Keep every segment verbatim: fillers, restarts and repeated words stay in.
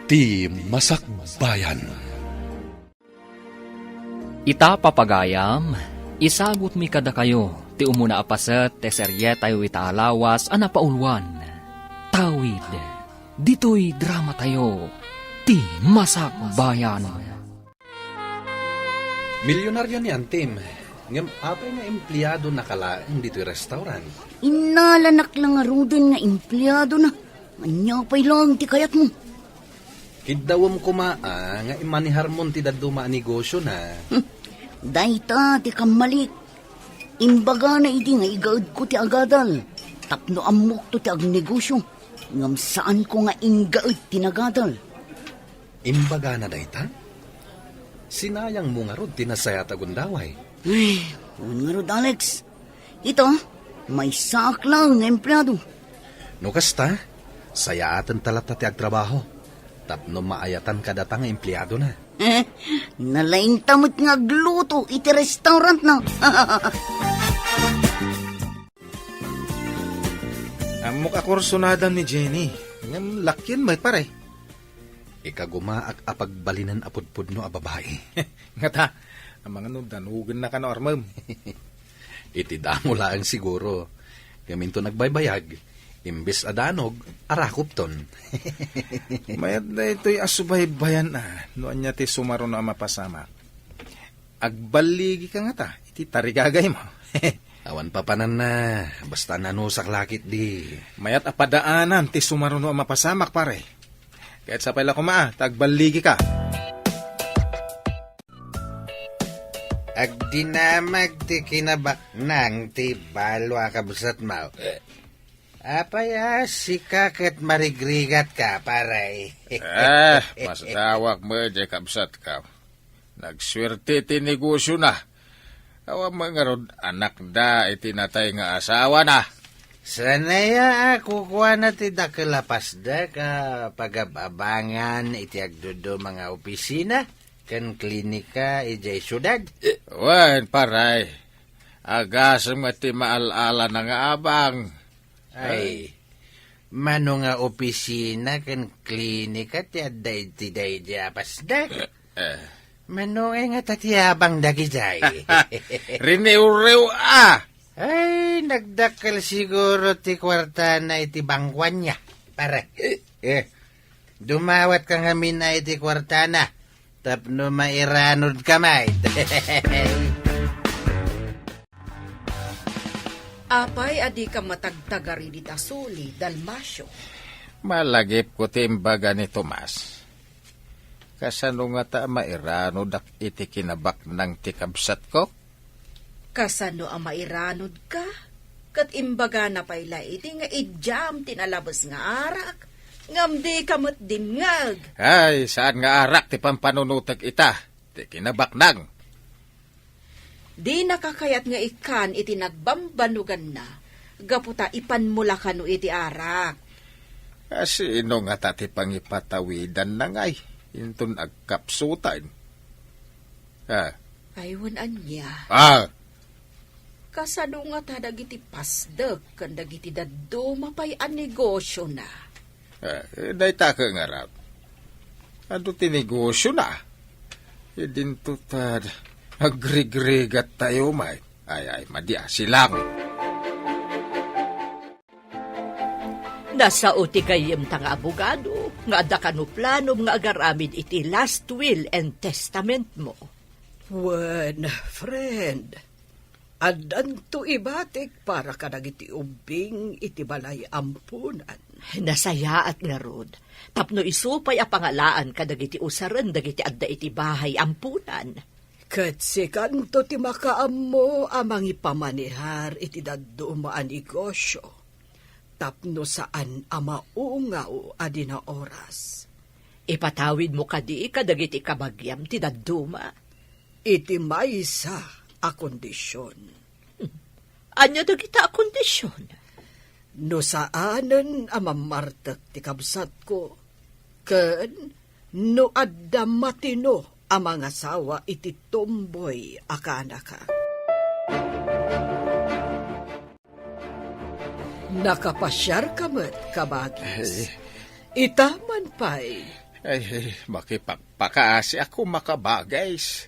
Ti Masakbayan. Ita, papagayam, isagutmi kadakayo ti umuna a paset ti serietayo ita a lawas a napauluan. Tawid, ditoy dramatayo, Ti Masakbayan. Milyonaryo ni Antim, ngem apay nga empleadona ka laeng ditoy restaurant? Innalanak la ngaruden nga empleadona. Ania pay laeng ti kayatmo? Kiddawem koma a nga imaneharmon ti dadduma a negosiona. Hmm. Dayta ti kammalik. Imbagana idi nga igaedko ti agadal tapno ammokto ti agnegosio, ngem saanko nga inggaed ti nagadal. Imbagana dayta? Sinayangmo ngarud ti nasayaat a gundaway. Ay, wen ngarud, Alex. Ita, maysaak laeng nga empleado. No kasta, sayaatenta latta ti agtrabaho tapno maayatan kadata nga empleadona. Eh, nalaingta met nga agluto iti restaurantna. Ammok a kursunadam ni Jenny. Ngem lakien met, pare. Ikagumaak a pagbalinen a pudpudno a babai. Ngata, amangan no danogennaka no armem. Iti damo laeng siguro. Ngem inton agbaybayag, imbes a danog, arakopton. Mayat daytoy a subaybayan a, no ania ti sumaruno a mapasamak. Agballigika ngata iti tarigagaymo. Awan papananna, basta nanusak la ketdi. Mayat a padaanam ti sumaruno a mapasamak, pare. Ket sapay la koma a ta agballigika. Agdinamag ti kinabaknang ti balo a kabsatmo. Eh. Apay a sika ket marigrigatka, pare? Eh, masdawak met diay kabsatka. Nagsuerte ti negosiona. Awan met ngarud anakda iti natay nga asawana. Saan aya a kukuana ti dakkel a pasdek a pagab-abangan iti agduduma nga opisina ken klinika idiay siudad? Wen, pare. Agasem met ti maal-alana nga abang. Ay, mano nga opisina ken klinika ti adda iti daydi a pasdek? Eh. Mano ngay ngata ti abang dagijay? Riniwriw a! Ay, nagdakkel siguro ti kuartana iti bangkuanna, pare. Eh, dumawatka ngamin a iti kuartana tapno mairanodka met. Apay a dika matagtagari dita suli, Dalmacio? Malagipko ti imbaga ni Tomas. Kasano ngata a mairanodak iti kinabaknang ti kabsatko? Kasano a mairanodka? Ket imbagana pay la idi nga idiam ti nalabes nga arak, ngem dika met dimngeg. Ay, saan nga arak ti pampanunotek ita, ti kinabaknang. Dinaka kayat nga ikkan iti nagbambanuganna, gapu ta ipanmo la kano iti arak. A, sino ngata ti pangipatawidanna ngay inton agkapsutan? Ah. Ay, wen ania? Ah. Kasano ngata dagiti pasdek ken dagiti dadduma pay a negosiona? Eh, dayta ket ngarud. Adu ti negosiona. Idinto ta agrigrigat tayo, may. Ay, ay, madi a, silang. Nasao ti gayyemta nga abogado nga adda kano planom nga agaramid iti last will and testament mo. Wen, friend, addanto ibatik para kadagiti ubbing iti balay ampunan. Nasayaat ngarud, tapno isu pay a pangalaan kadagiti usaren dagiti adda iti bahay ampunan. Ket sikanto ti makaammo a mangipamanihar iti dadduma a negosio, tapno saan a maungaw a di naoras. Ipatawidmo kadi kadagiti kabagiam ti dadduma? Iti maysa a kondision. Ania dagita a kondision? No saanen a mammartek ti kabsatko, ken no adda matino a mangasawa iti tomboy a kaanakak. Nakapasiarka met, kabagis. Ay. Ita man pay, Ay, makipakpakaasiak koma, Kabages.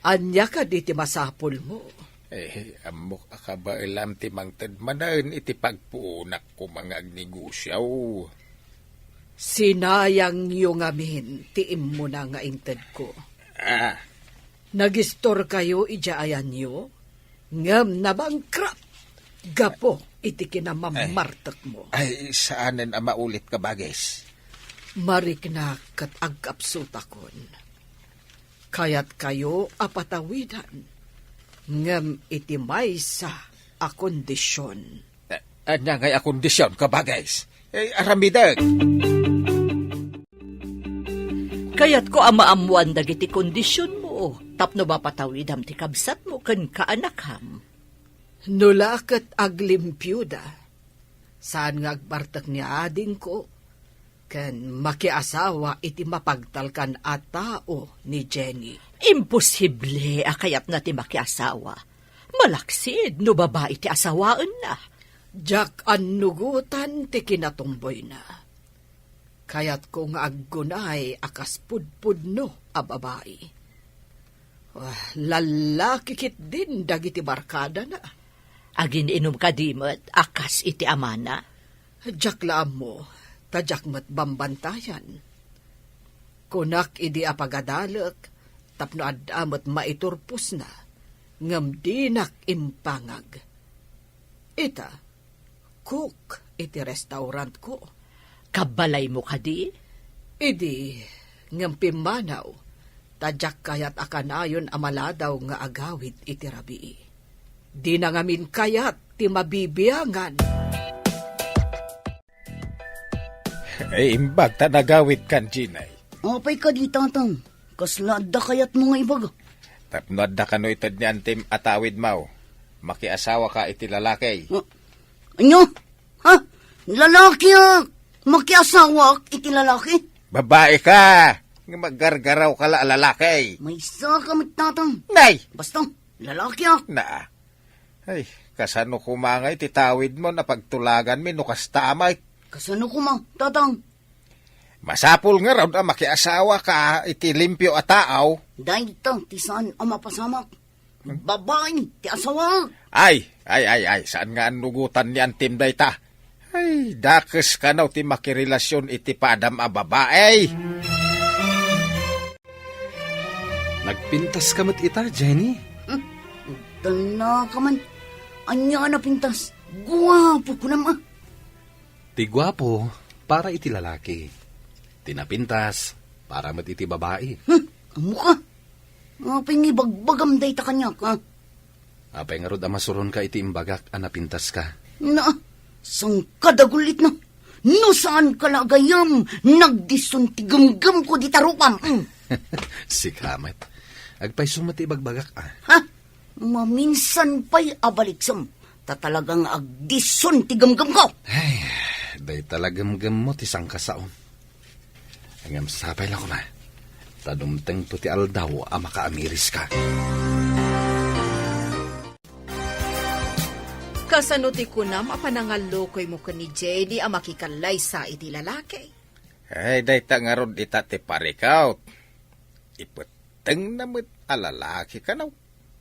Ania kadi ti masapulmo? Eh, ammok a kabaelam ti mangted manen iti pagpuonak koma nga agnegosio. Sinayangyo ngamin ti immuna nga intedko. Ah. Nagistorkayo idiay ayanyo, ngem nabangkrut gapu iti kinamammartekmo. Ay, saanen a maulit, Kabages. Mariknak ket agkapsutakon. Kayatkayo a patawidan, ngem iti maysa a kondision. A-, ania ngay a kondision, Kabages? Eh, aramidek. Kayatko a maammoan dagiti kondisionmo tapno mapatawidam ti kabsatmo ken kaanakam. No la ket aglimpioda, saan nga agbartek ni adingko ken makiasawa iti mapagtalkan a tao ni Jenny. Imposible a kayatna ti makiasawa. Malaksid no babai ti asawaenna. Diak annugotan ti kinatumboyna. Kayatko nga aggunay a kas pudpudno a babai. Ah, lallaki ketdin dagiti barkadana. Agin-inum kadi met a kas iti amana? Diak la ammo, ta diak met bambantayan. Kunak idi a pagadalek tapno adda met maiturposna, ngem dinak impangag. Ita, cook iti restaurantko. Kabbalaymo kadi? Idi, ngem pimmanaw, ta diak kayat a kanayon a maladaw nga agawid iti rabii. Dina ngamin kayat ti mabibiangan. Ay, imbag ta nagawidkan, Jenny. Apay kadi, Tatang? Kasla adda kayatmo nga ibaga? Tapno adda kano ited ni antim a tawidmo, makiasawaka iti lalaki. Ah, ania? Ha? Lalaki a makiasawak iti lalaki? Babai ka! Nga maggargaraw ka la a lalaki. Maysa ka met, Tatang. Nay! Basta, lalaki a. Naa. Ay, kasano koma nga iti tawidmo a pagtulaganmi no kasta met? Kasano koma, Tatang? Masapul ngarud a makiasawaka iti limpio a tao. Dayta ti saan a mapasamak. Babai ti asawa. Ay, ay, ay, ay, saan nga annugotan ni antim dayta? Ay, dakes kano ti makirelasion iti padam a babai. Nagpintas ka met ita, Jenny? Hmm, dala ka man. Ania a napintas? Guapo kunam a. Ti guapo, para iti lalaki. Ti napintas, para met iti babai. Hmm, ammo ka. Apay nga ibagbagam dayta kaniak, ha? Apay ngarud a masuronka iti imbagak a napintas ka? Na, saan ka dagulitna? No saan ka la agayam, nagdison ti gemgemko dita rupam. Mm. Sika met. Agpayso met ti ibagbagak, ah. Ha? Maminsan pay a baliksem, ta talaga nga agdison ti gemgemko. Ay, dayta la gemgemmo ti sangkasaom. Ngem sapay la koma, ta dumtengto ti aldaw a makaamiriska. Kasano ti kunam a panangallukoymo ken ni Jenny a makikallaysa iti lalaki? Ay, dayta ngarud ita ti parikut. Ipettengna met a lalaki kano,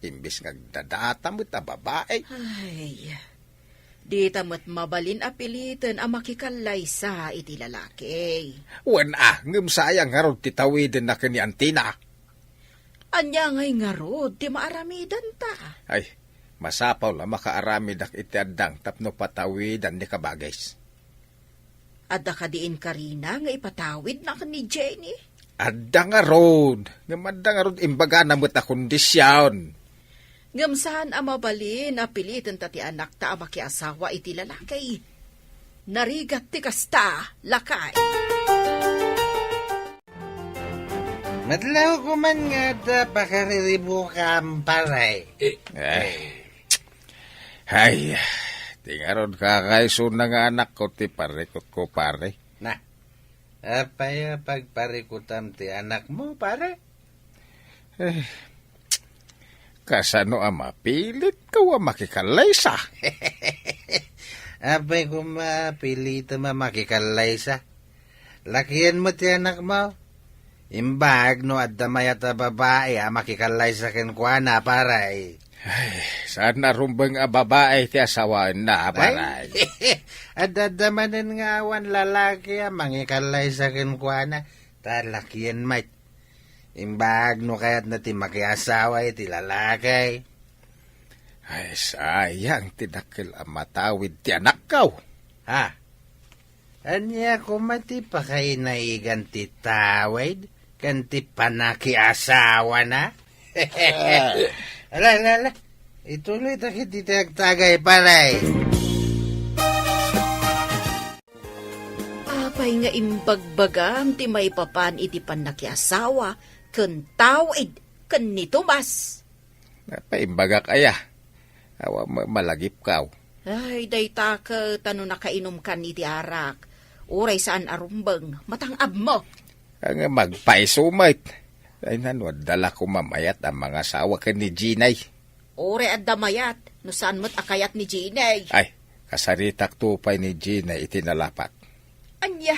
imbes nga agdadata met a babai. Ay, dita met mabalin a piliten a makikallaysa iti lalaki. Wen a, ngem sayang ngarud ti tawidenna ken ni antina. Ania ngay ngarud ti maaramidanta? Ay, masapul a makaaramidak iti addang tapno patawidan ni Kabages. Adda kadi inkarina nga ipatawidna ken ni Jenny? Adda ngarud, ngem adda ngarud imbagana met a kondision. Ngem saan a mabalin a pilitenta ti anakta a makiasawa iti lalaki. Narigat ti kasta, lakay. Madlaw koma nga adda pakariribukam, pare. Eh, eh. Ay, ti ngarud kakaisuna nga anakko ti parikutko, pare. Na, apay a pagparikutam ti anakmo, pare? Eh, kasano a mapilitko a makikallaysa? Apay koma pilitem a makikallaysa? Lakienmo ti anakmo, Imbag no adda mayat a babai a makikallaysa kenkuana, pare. Ay, saan a rumbeng a babai ti asawaenna, pare. Ay, adda, adda manen nga awan lalaki a mangikallaysa kenkuana, ta lakien met. Imbag no kayatna ti makiasawa iti lalaki. Ay, sayang ti dakkel a matawid ti anakko. Ha? Ania koma ti pakainaigan ti tawid ken ti panakiasawana? Ah. Ala, ala, ala. Ituloy ta ket iti agtagay, pare. Apay nga imbagbagam ti maipapan iti pannakiasawa ken tawid ken ni Tomas? Napaimbagak aya. Awan met malagipkaw. Ay, dayta ket no nakainumkan iti arak, uray saan a rumbeng, matang-abmo. Nga magpaiso met. Ay, nano, adda la koma mayat a mangasawa ken ni Jenny. Uray adda mayat, no saan met a kayat ni Jenny. Ay, kasaritakto pay ni Jenny iti nalapak. Ania?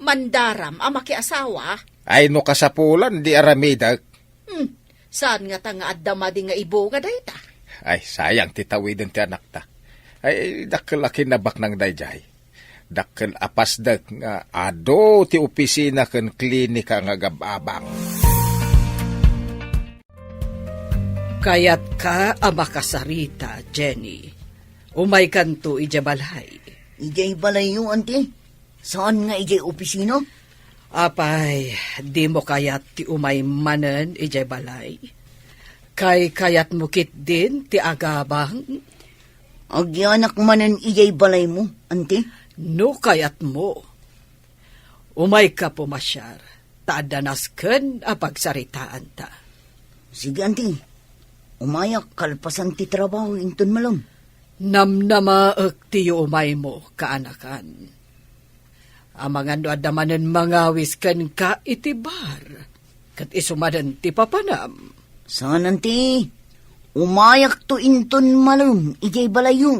Mandaram a makiasawa? Ay, no kasapulan, di aramidek. Hmm, saan ngata nga adda madi nga ibunga dayta? Ay, sayang ti tawiden ti anakta. Ay, dakkel a kinabaknang daydiay. Dakkel a pasdek nga adu ti opisina ken klinika nga agab-abang. Kayatka a makasarita, Jenny. Umaykanto idiay balay. Idiay balayyo, anti? Saan nga idiay opisina? Apay, dimo kayat ti umay manen idiay balay? Kaykayatmo ketdin ti agabang? Agyanak manen idiay balaymo, anti? No kayatmo. Umayka pumasiar, ta adda nasken a pagsaritaanta. Sige, anti. Umayak kalpasan ti trabaho inton malem. Namnamaek ti yuumaymo, kaanakan. Amangan no adda manen mangawis kenka iti bar, ket isu manen ti papanam. Saan, anti. Umayakto inton malem idiay balayyo.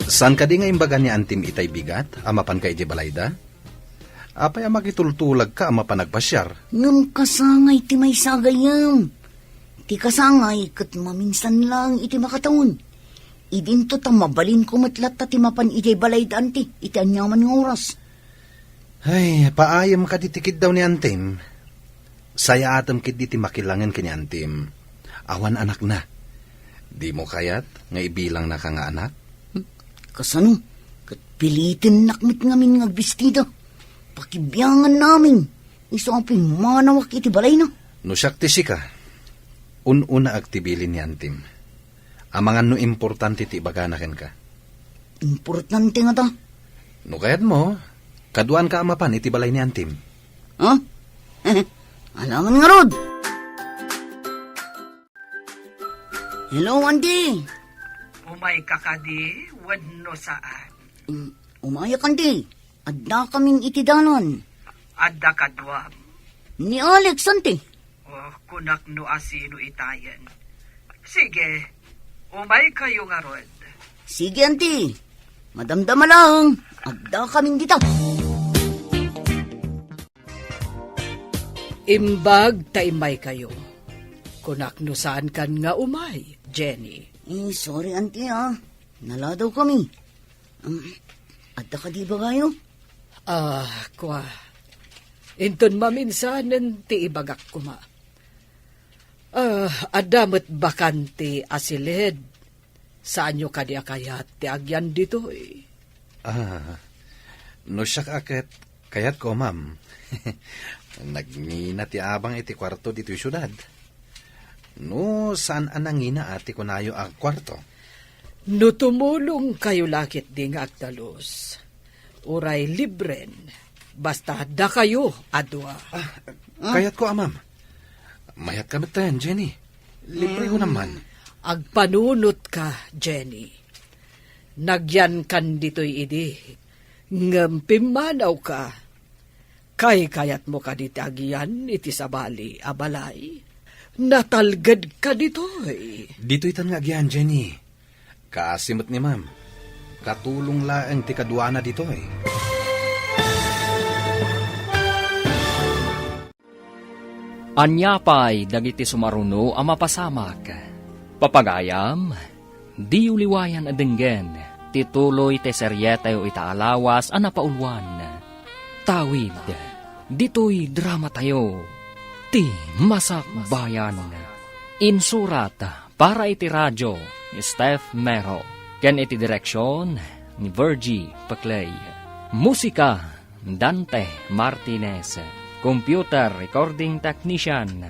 Saan kadi nga imbaga ni Antim itay bigat a mapanka idiay balayda? Apay a makitultulagka a mapan agpasiar? Ngem kasangay ti maysa gayam. Ti kasangay ket maminsan laeng iti makataon. Idinto ta mabalinko met latta ti mapan idiay balayda, anti, iti aniaman nga oras. Ay, paayem kadi ti kiddaw ni Antim. Sayaatem ketdi ti makilangen ken ni Antim. Awan anakna. Dimo kayat nga ibilangnaka nga anak? Hmm, kasano? Ket pilitennak met ngamin nga agbistida. Pakibianganna amin. Isu a pimmanawak iti balayna. No siak ti sika, un-unaak ti bilin ni Antim. Amangan no importante ti ibagana kenka. Importante ngata? No kayatmo, kaduaanka a mapan iti balay ni Antim. Ha? Alangan ngarud! Hello, Anti! Umayka kadi wenno saan? Mm, umayak, Anti. Addakamin iti dalan. Adda kaduam? Ni Alex, Anti. Oh, kunak no asino itayen. Sige, umaykayo ngarud. Sige, Anti. Madamdama laeng, addakamin dita. Imbag ta immaykayo. Kunak no saankan nga umay, Jenny. Eh, sorry, Anti, ah. Naladawkami. Um, adda kadi ibagayo? Ah, kua. Inton maminsanen ti ibagak koma. Ah, adda met bakante a siled. Saanyo kadi a kayat ti agyan ditoy? Ah, no siak a ket kayatko, ma'am. Nagngina ti abang iti kuarto ditoy siudad. No saan a nangina a ti kunayo a kuarto? No tumulongkayo la ketdi nga agtalus, uray libren, basta dakayo a dua. Ah, kayatko a, ma'am. Mayatka metten, Jenny. Libre ko naman. Agpanunotka, Jenny. Nagyankan ditoy idi, ngem pimmanawka. Kaykayatmo kadi ti agyan iti sabali a balay? Natalgedka ditoy. Ditoytan nga agyan, Jenny. Kaasi met ni ma'am. Katulong laeng ti kaduana ditoy. Ania pay dagiti sumaruno a mapasamak? Papagayam, diyo liwayan a denggen ti tuloy ti serietayo ita a lawas a napauluan. Tawid, ditoy dramatayo, ti Masakbayan. Insurat para iti radio, Steph Mero, ken iti direksyon ni Virgie Peclay. Musika, Dante Martinez. Computer recording technician,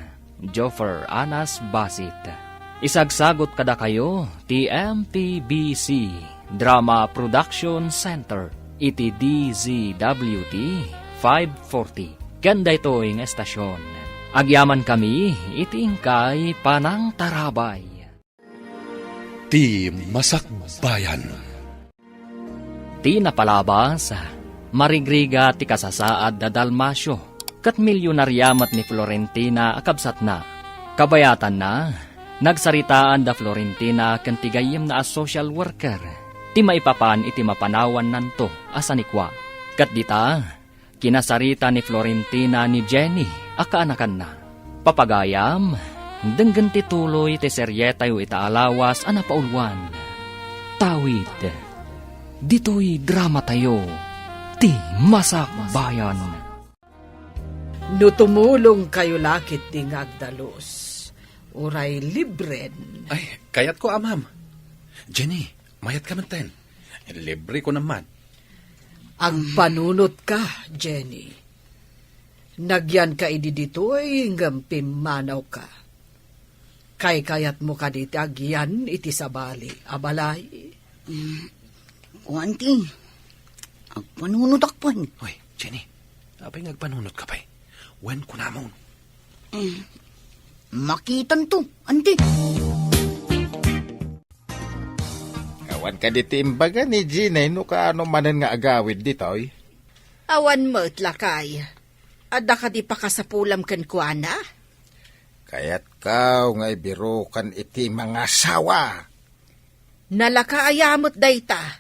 Joffer Anas Basit. Isagsagot kadakayo ti M P B C Drama Production Center iti D Z W T five forty. Ken daytoy nga estasyon, agyamankami iti inkay panangtarabay. Ti Masakbayan. Ti napalabas, marigrigat ti kasasaad da Dalmacio, ket milyonarya met ni Florentina a kabsatna. Kabayatanna, nagsaritaan da Florentina ken ti gayyemna a social worker ti maipapan iti mapanawannanto a sanikua. Ket dita, kinasarita ni Florentina ni Jenny a kaanakanna. Papagayam, denggen ti tuloy ti serietayo ita a lawas a napauluan. Tawid, ditoy dramatayo, ti Masakbayan. No tumulongkayo la ketdi nga agdalus, uray libren. Ay, kayatko, Amam. Jenny, mayat ka metten. Libre ko naman. Agpanunotka, Jenny. Nagyanka idi ditoy ngem pimmanawka. Kaykayatmo kadi ti agyan iti sabali a balay? Mm, kuan ti, agpanunotak pay. Hoy, Jenny, apay nga agpanunotka pay? Wen kunamon. Mm, makitanto, anti. Awan kadi ti imbaga ni Jenny no kaano manen nga agawid ditoy? Awan met, lakay. Adda kadi pakasapulam kenkuana? Kayatko nga ibirukan iti mangasawa. Nalaka aya met dayta.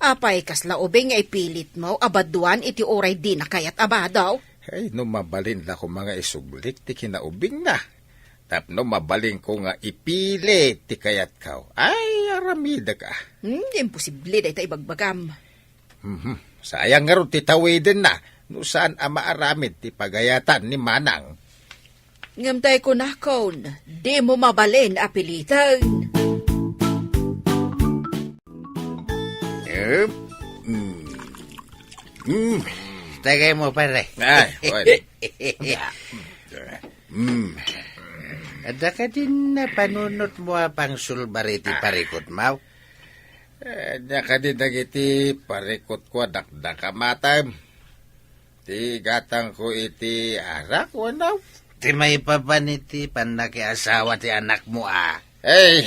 Apay, kasla ubing nga ipilitmo a baduan iti uray dina kayat a bado? Ay, no mabalin la koma nga isublik ti kinaubingna. Tapno mabalinko nga ipilit ti kayatko. Ay, aramidek a. Hmm, imposible dayta ibagbagam. Mhm. Sayang ngarud ti tawidenna no saan a maaramid ti pagayatan ni Manang. Ngem tay kunakon, dimo mabalin a piliten. Eh, mm. Mm. Tagay mo, pare. Ay, pwede. Mm. Adda kadin panunot mo a pangsulbar iti parikutmo? Eh, ania kadi dagiti parikutko a dakdakamatem? Ti gatangko iti arak, wenno? Ti maipapan iti pannakiasawa ti anakmo a. Ay,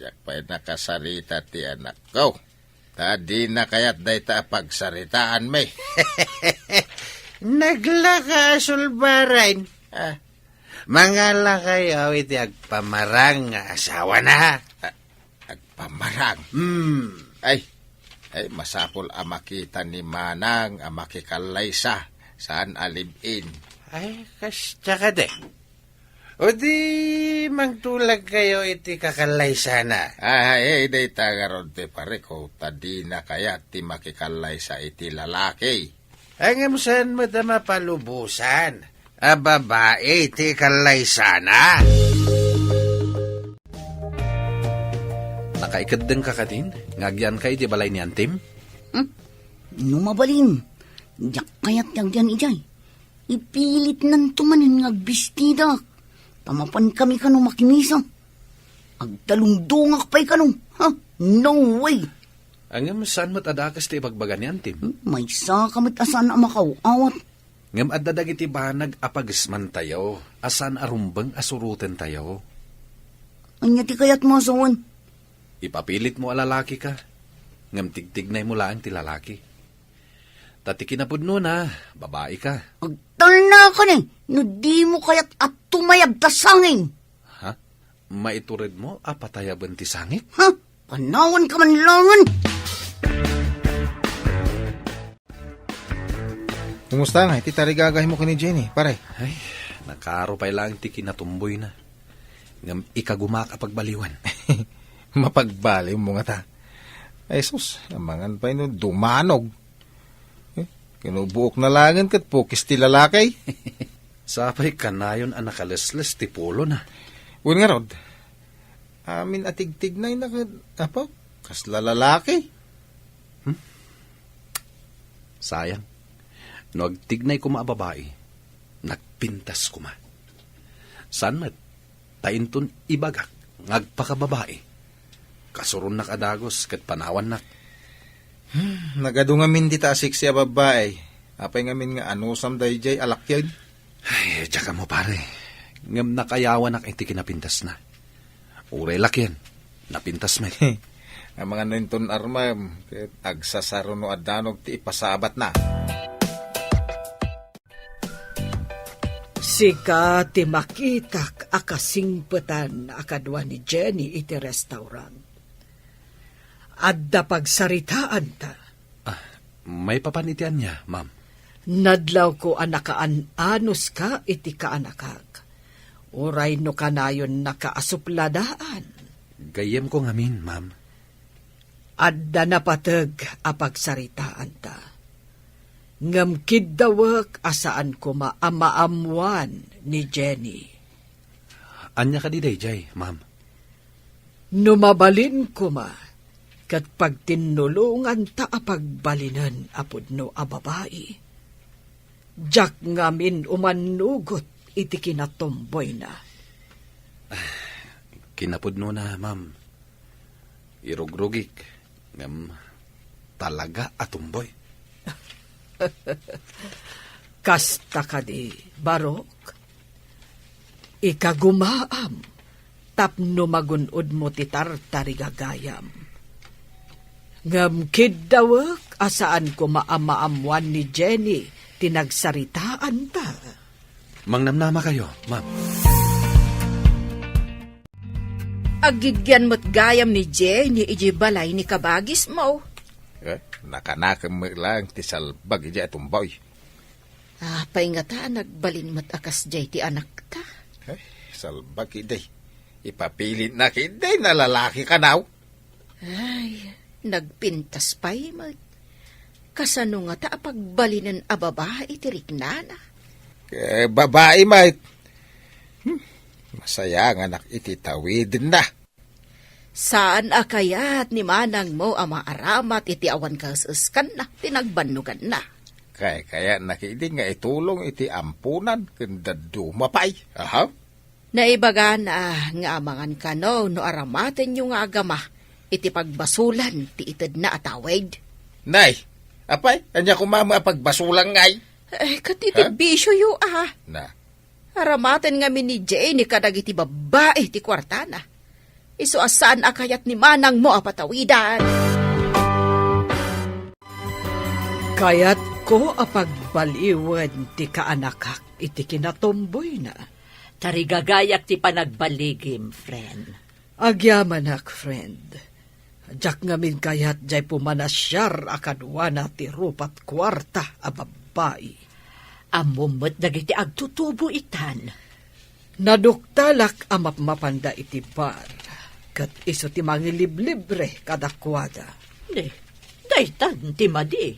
diak pay nakasarita ti anakko. Ta dina kayat dayta a pagsaritaanmi. Naglaka a sulbaren. Ah. Mangalakayo iti agpamarang nga asawana. Ah, agpamarang? Hmm. Ay, ay, masapul a makita ni Manang a makikallaysa, saan a live-in. Ay, kasta kadi. O di, mangtulagkayo iti kakallaysaanna. Ay, ay, dayta ngarud ti parikko, ta dina kayat ti makikallaysa iti lalaki. Ngem saan met a mapalubosan a babai ti kallaysana? Nakaikeddengka kadin nga agyanka iti balay ni Antim? Hmm? No mabalin, diak kayat ti agyan idiay. Ipilitnanto manen nga agbistidak. Ta mapankami kano makimisa. Agtalungdongak pay kano. Ha? No way! Ngem saan met a dakes ti ibagbaga ni Antim? Hmm, maysaka met a saan a makaw-awat. Ngem adda dagiti banag a pagesmantayo a saan a rumbeng a surotentayo. Ania ti kayatmo a sawen? Ipapilitmo a lalakika, ngem tigtignaymo laeng ti lalaki. Ta ti kinapudnona, babaika. Agtalnakani no dimo kayat a tumayab ta sangin. Ha? Maituredmo a patayaben ti sangik? Ha? Panawanka man laengen! Kumusta nga iti tarigagaymo ken ni Jenny, pare? Ay, Nakaro pay laeng ti kinatumboyna. Ngem ikagumak a pagbaliwen. Mapagbaliwmo ngata. Ay sus, amangan pay no dumanog. Eh, kinubuokna laengen ket pukis ti lalaki. Sapay kanayon a nakalesles ti pulona. Wen ngarud, amin a tigtignayna ket, apo, kasla lalaki. Hmm? Sayang. No agtignay koma a babai, nagpintas koma. Saan met, ta inton ibagak nga agpakababai, kasuronnak a dagus ket panawannak. Hmm, nagadu ngamin dita a seksi a babbai. Apay ngamin nga anusam daydiay a lakian? Ay, diak ammo, pare. Ngem nakayawanak iti kinapintasna. Uray lakian, napintas met. Amangan no inton armam, ket agsasaro no addanog ti ipasabatna. Sika ti makitak a kasingpetan a kadua ni Jenny iti restaurant. Adda pagsaritaanta. Ah, maipapan iti ania, ma'am? Nadlawko a nakaan-anuska iti kaanakak. Uray no kanayonnaka a supladaan. Gayyemko ngamin, ma'am. Adda napateg a pagsaritaanta. Ngem kiddawek a saan koma a maammoan ni Jenny. Ania kadi daydiay, ma'am? No mabalin koma, ket pagtinnulonganta a pagbalinen a pudno a babai. Diak ngamin umannugot iti kinatumboyna. Kinapudnona, ma'am. Irugrugik, ngem talaga a tumboy. Kasta kadi, Barok? Ikagumaam tapno magun-odmo ti tartarigagayam. Ngem kiddawek a saan koma a maammoan ni Jenny ti nagsaritaanta. Mangnamnamakayo, ma'am. Aggigyan met gayam ni Jenny idiay balay ni kabagismo. Eh, nakanakem met laeng ti salbag idiay a tumboy. Apay ngata a nagbalin met a kasdiay ti anakta? Ay, salbag idi. Ipapilitna idi na lalaki kanaw. Ay, nagpintas pay met. Kasano ngata a pagbalinen a babai ti riknana? Eh, babai met. Hmm, masayanganak iti tawidenna. Saan a kayat ni manangmo a maaramat iti awan kaes-eskanna ti nagbannoganna? Kaykayatna ketdi nga itulong iti amponan ken dadduma pay. Aha. Naibagana nga amangan kano no aramatenyo nga agama iti pagbasolan ti itedna a tawid. Nay, apay, ania koma met a pagbasolan ngay? Eh, ket iti Ha? bisioyo, ah. Na. Aramaten ngamin ni Jenny kadagiti babbai ti kuartana. Isu a saan a kayat ni manangmo a patawidan. Kayatko a pagbaliwen ti kaanakak iti kinatumboyna. Tarigagayak ti panagbaligim, friend. Agyamanak, friend. Diak ngamin kayat diay pumanasiar a kaduana ti rupat kuarta a babbai. Ammom met dagiti agtutubo itan. Naduktalak a mapmapanda iti bar, ket isu ti mangiliblibre kadakuada. Ne, daytan ti madi.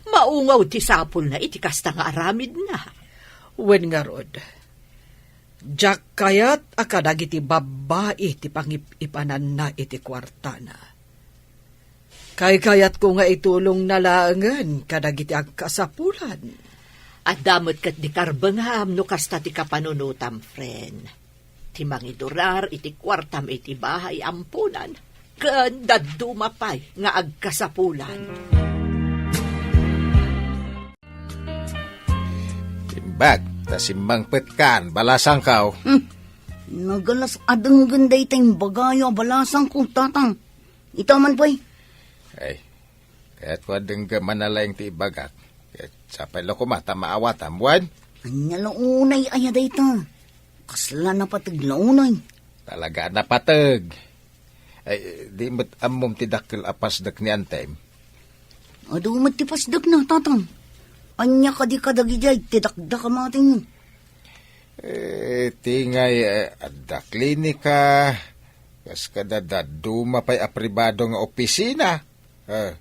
Maungaw ti sapulna iti kasta nga aramidna. Wen ngarud, diak kayat a kadagiti babbai ti pangip-ipananna iti kuartana. Kaykayatko nga itulongna laengen kadagiti agkasapulan. Adda met ket di karbengam no kasta ti kapanunotam, friend. Ti mangidurar iti kuartam iti bahay amponan, ken dadduma pay nga agkasapulan. Imbag ta simmangpetkan, balasangko. Hmm. Nagalas a denggen dayta imbagayo a balasangko, Tatang. Ita man pay. Ay, kayatko a denggem a nalaing ti ibagak. Ket sapay la koma ta maawatam, wen? Ania la unay aya dayta? Kasla napateg la unay? Talaga a napateg. Ay, di met ammom ti dakkel a pasdek ni Antem? Adu met ti pasdekna, Tatang. Ania kadi kadagidiay ti dakdak a matenyo? Eh, ti ngay, eh, adda klinika, kas kada dadduma pay a pribado nga opisina. Eh.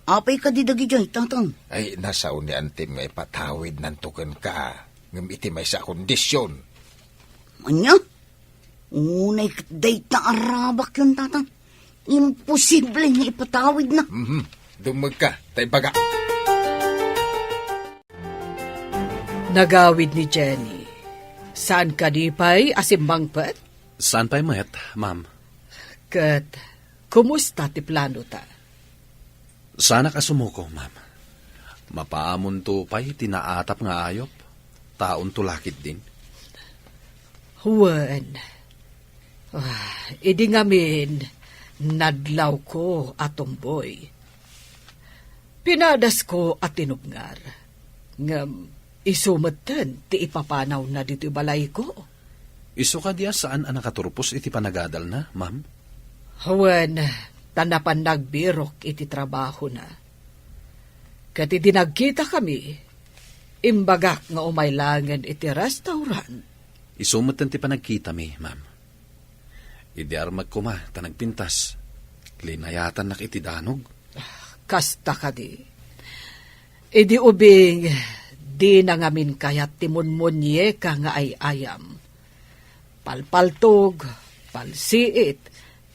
Apay kadi dagidiay, Tatang? Ay, nasao ni Antim nga ipatawidnanto kenka, ngem iti maysa a kondisyon. Ania? Unay ket dayta a rabakyon, Tatang. Imposible nga ipatawidna. Mhm. Dummegka, ta ibaga. Nagawid ni Jenny. Saan kadi pay a simmangpet? Saan pay met, ma'am. Ket, kumusta ti planota? Saanak a sumuko, ma'am. Mapaamonto pay ti naatap nga ayup, taonto la ketdin. Wen, ah, idi ngamin, nadlawko a tumboy. Pinadasko a tinubngar. Ngem isu metten ti ipapanawna ditoy balayko. Isu kadi a saan a nakaturpos iti panagadalna, ma'am? Wen, ta napan nagbirok iti trabahona. Ket idi nagkitakami, imbagak nga umay laengen iti restaurant. Isu metten ti panagkitami, ma'am. Idi armek koma ta nagpintas, linayatannak iti danog. Kasta kadi. Idi ubing, dina ngamin kayat ti munmunieka nga ay-ayam. Palpaltog, palsiit,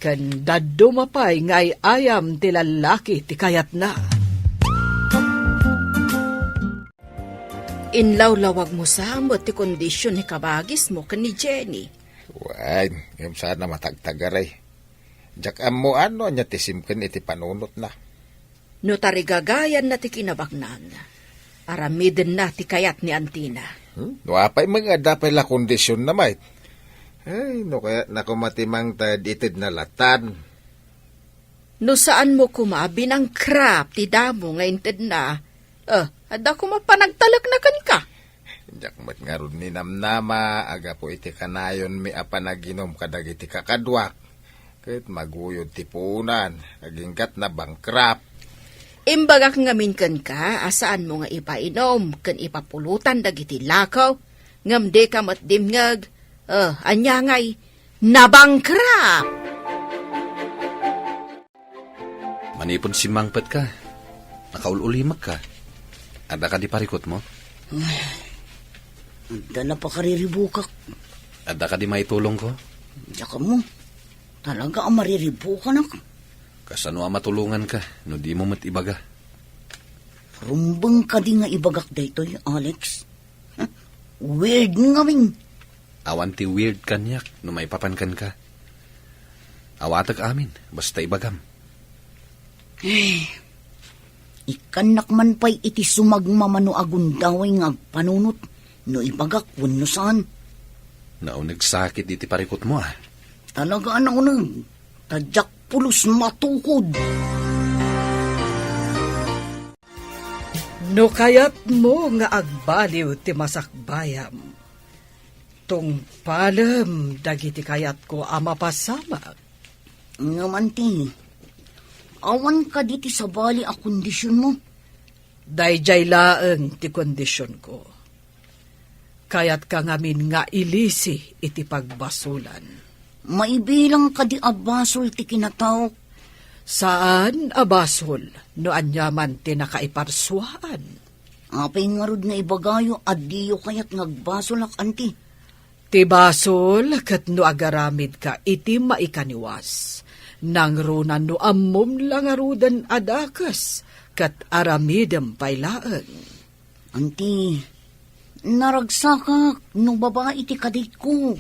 ken dadduma pay nga ay-ayam ti lallaki ti kayatna. Inlawlawagmo sa met ti kondision ni kabagismo ken ni Jenny. Wen, ngem saan a matagtagaray. Diak ammoan no ania ti simken iti panunotna. No tarigagayanna ti kinabaknang, aramidenna ti kayat ni antina. Hmm? No apay met nga adda pay la kondisionna met. Ay, no kayatna koma ti mangted itedna latan. No saanmo koma a binangkrap ti damo nga intedna, eh, adda koma panagtalekna kenka. Diak met ngarud ninamnama a gapu iti kanayonmi a panaginum kadagiti kakaduak, ket maguyod ti puonan, agingga't nabangkrap. Imbagak ngamin kenka a saanmo nga ipainum ken ipapulotan dagiti lakaw, ngem dika met dimngeg. Eh, ania ngay, nabangkrap! Manipud simmangpetka, nakaul-ulimekka. Adda kadi parikutmo? Ay, adda la pakariribukak. Adda kadi maitulongko? Diak ammo. Talaga a mariribukanak. Kasano a matulonganka no dimo met ibaga? Rumbeng kadi nga ibagak daytoy, Alex? Weird ngamin. Awan ti weird kaniak no maipapan kenka. Awatek amin, basta ibagam. Eh, ikkannak man pay iti sumagmamano a gundaway nga agpanunot no ibagak wenno saan. Naunegsakit iti parikutmo, ah. Talaga a nauneg. Ta diak pulos matukod. No kayatmo nga agbaliw ti masakbayam, tungpalem dagiti kayatko a mapasamak. Ngem anti, awan kadi ti sabali a kondisionmo? Daydiay laeng ti kondisionko. Kayatka ngamin nga ilisi iti pagbasolan. Maibilang kadi a basol ti kinataok? Saan a basol no aniaman ti nakaiparsuaan. Apay ngarud nga ibagayo a diyo kayat nga agbasolak, anti? Ti basol ket no agaramidka iti maikaniwas, nangruna no ammom la ngaruden a dakes ket aramidem pay laeng. Anti, naragsakak no babai ti kaditko.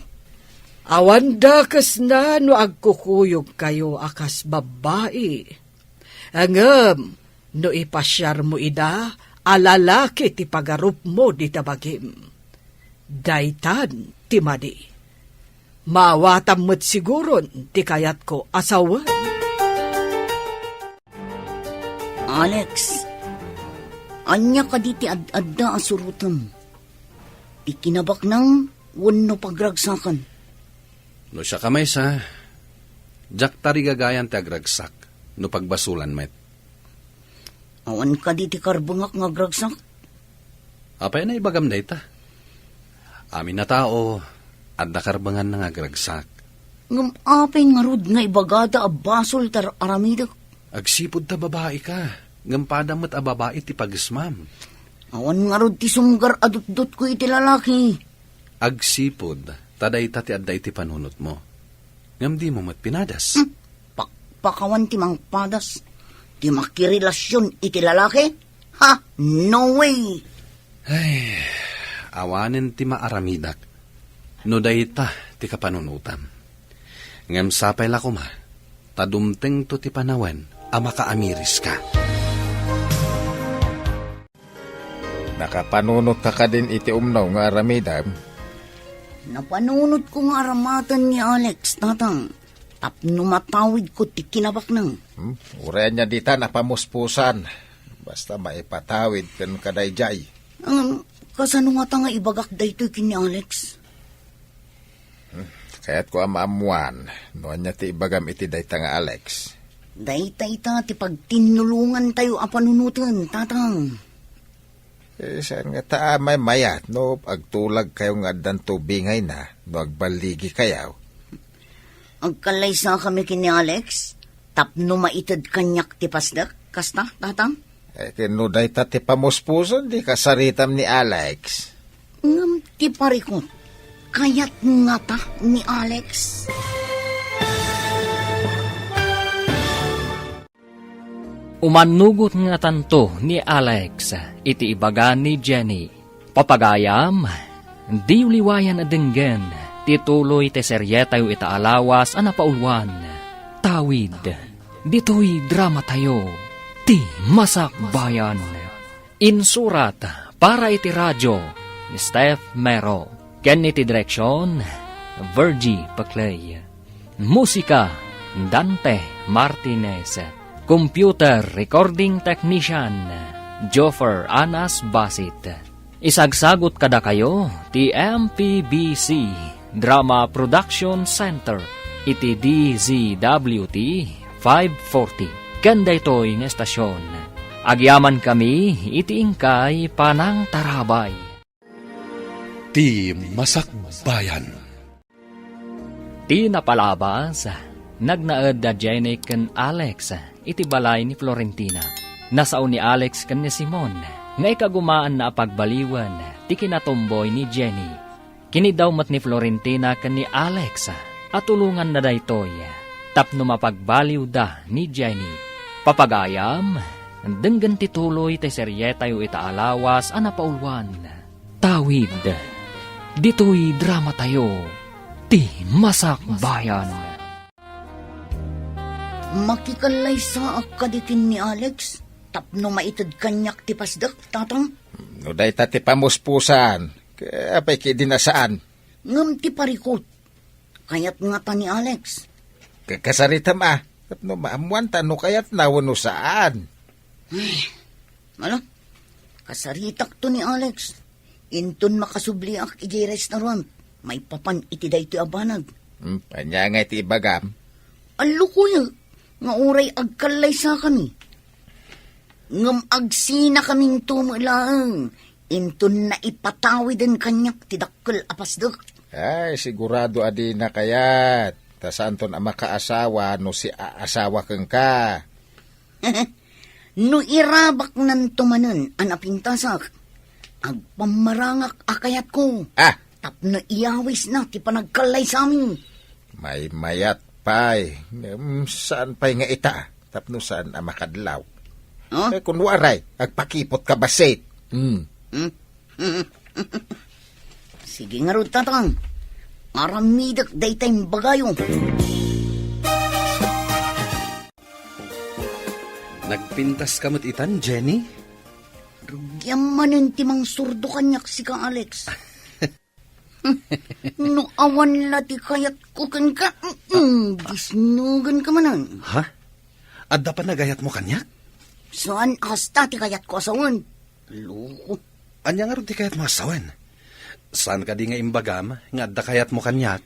Awan dakesna no agkukuyogkayo a kas babbai. Ngem no ipasiarmo ida a lalaki ti pagarupmo dita bagim, daytan ti madi. Maawatam met siguron ti kayatko a sawen. Alex, ania kadi ti ad-adda a surotem? Ti kinabaknang wenno pagragsakan? No siak a maysa, diak tarigagayan ti agragsak no pagbasolan met. Awan kadi ti karbengak nga agragsak? Apay a naibagam dayta? Amin a tao, adda karbenganna nga agragsak. Ngem apay ngarud nga ibagada a basol ti ar-aramidek? Agsipud ta babaika, ngem padam met a babai ti pagesmam. Awan ngarud ti sumgar a dutdotko iti lalaki. Agsipud ta dayta ti adda iti panunotmo. Ngem dimo met pinadas. Hmm, pakpakawan ti mangpadas. Ti makirelasion iti lalaki? Ha? No way! Ay, awanen ti maaramidak no dayta ti kapanunotam. Ngem sapay la koma ta dumtengto ti panawen a makaamiriska. Nakapanunotka kadin iti umno nga aramidem? Napanunotko nga aramaten ni Alex, Tatang, tapno matawidko ti kinabaknang. Hmm? Uray ania dita napamuspusan. Basta maipatawid ken kadaydiay. Ngem, kasano ngata nga ibagak daytoy ken ni Alex? Hmm, kayatko a maammuan no ania ti ibagam iti dayta nga Alex. Dayta ita ti pagtinnulongantayo a panunoten, Tatang. Eh, saan ngata a maymayat no agtulagkayo nga addan tubingayna no agballigikayo? Agkallaysakami ken ni Alex tapno maited kaniak ti pasdek, kasta, Tatang? Eh, ken no dayta ti pamuspuson, di kasaritam ni Alex. Ngem ti parikut, kayat ngata ni Alex? Umannugot ngatanto ni Alex iti ibaga ni Jenny. Papagayam, diyo liwayan a denggen ti tuloy ti serietayo ita a lawas a napauluan, Tawid. Ditoy dramatayo, Ti Masakbayan. Insurat para iti radio ni Steph Mero ken iti direksion, Virgie Paclay. Musika, Dante Martinez. Computer recording technician, Joffer Anas Basit. Isagsagut kadakayo ti M P B C Drama Production Center iti D Z W T five forty. Ken daytoy nga estasion, agyamankami iti inkay panangtarabay. Ti Masakbayan. Ti napalabas, nagnaed da Jenny ken Alex iti balay ni Florentina. Nasao ni Alex ken ni Simon nga ikagumaanna a pagbaliwen ti kinatumboy ni Jenny. Kiniddaw met ni Florentina ken ni Alex a tulonganna daytoy tapno mapagbaliwda ni Jenny. Papagayam, denggen ti tuloy ti serietayo ita a lawas a napauluan. Tawid. Ditoy dramatayo, Ti Masakbayan. Makikallaysaak kadi ken ni Alex tapno maited kaniak ti pasdek, Tatang? No dayta ti pamuspusan, apay kadi a saan? Ngem ti parikut, kayat ngata ni Alex. Ka-, kasaritam a, tapno maammuanta no kayatna wenno saan. Ay, ala, kasaritakto ni Alex. Inton makasubliak idiay restaurant, maipapan iti daytoy a banag. Hmm, ania ngay ti ibagam? Allukoyek nga uray agkallaysakami. Ngem agsinakaminto met laeng inton naipatawiden kaniak ti dakkel a pasdek. Ay, sigurado a dina kayat. Ta saanton a makaasawa no siaasawa kenka. No irabaknanto manen a napintasak, agpammarangak a kayatko. Ah! Tapno iyawisna ti panagkallaysami. Maymayat pay. Ngem saan pay nga ita, tapno saan a makadlaw. Huh? Eh, kun uray, agpakiputka bassit. Hmm. Hmm? Sige ngarud, Tatang. Aramidek dayta imbagayo. Nagpintaska met itan, Jenny? Rugiam manen ti mangsurdo kaniak sika, Alex. No awan la ti kayatko kenka, mm, disnugenka manen. Ha? Adda panagayatmo kaniak? Saan a kasta ti kayatko a sawen. Loko. Ania ngarud ti kayatmo a sawen? Saan kadi nga imbagam nga adda kayatmo kaniak?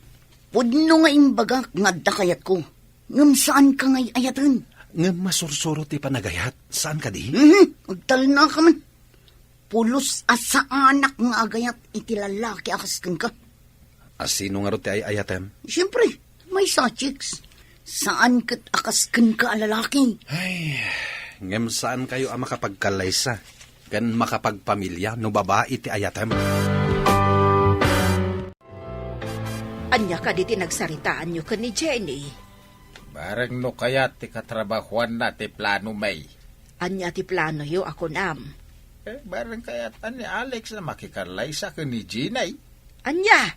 Pudno nga imbagak nga adda kayatko. Ngem saanka nga ay-ayaten. Ngem masursuro ti panagayat. Saan kadi? Mhm, agtalnaka man. Pulos a saanak nga agayat iti lalaki a kas kenka. A sino ngarud ti ay-ayatem? Siempre, maysa, chicks. Saan ket a kas kenka a lalaki. Ay, ngem saan kayo a makapagkallaysa ken makapagpamilia no babai ti ayatem. Ania kadi ti nagsaritaanyo ken ni Jenny? Bareng no kayat ti katrabahuanna ti plano, May. Ania ti planoyo a kunam? Eh, bareng kayat ni Alex a makikallaysa ken ni Jenny. Ania?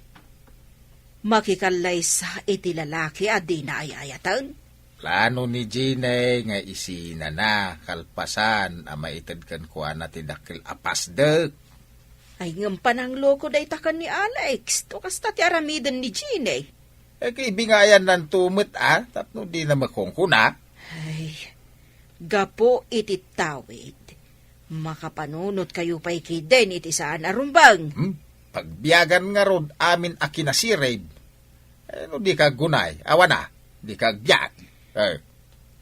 Makikallaysa iti lalaki a dina ay-ayaten? Plano ni Jenny nga isinana kalpasan a maited kenkuana ti dakkel a pasdek. Ay, ngem panangloko dayta ken ni Alex. To kasta ti aramiden ni Jenny. Eh, kaibingayan nanto met, a, tapno dina makungkuna. Ay, gapu iti tawid, makapanunot kayo pay kiden iti saan a rumbeng. Hmm? Pagbiagan ngarud amin a kinasirib. Eh, no di ka aggunay, awan a, di ka agbiag. Eh.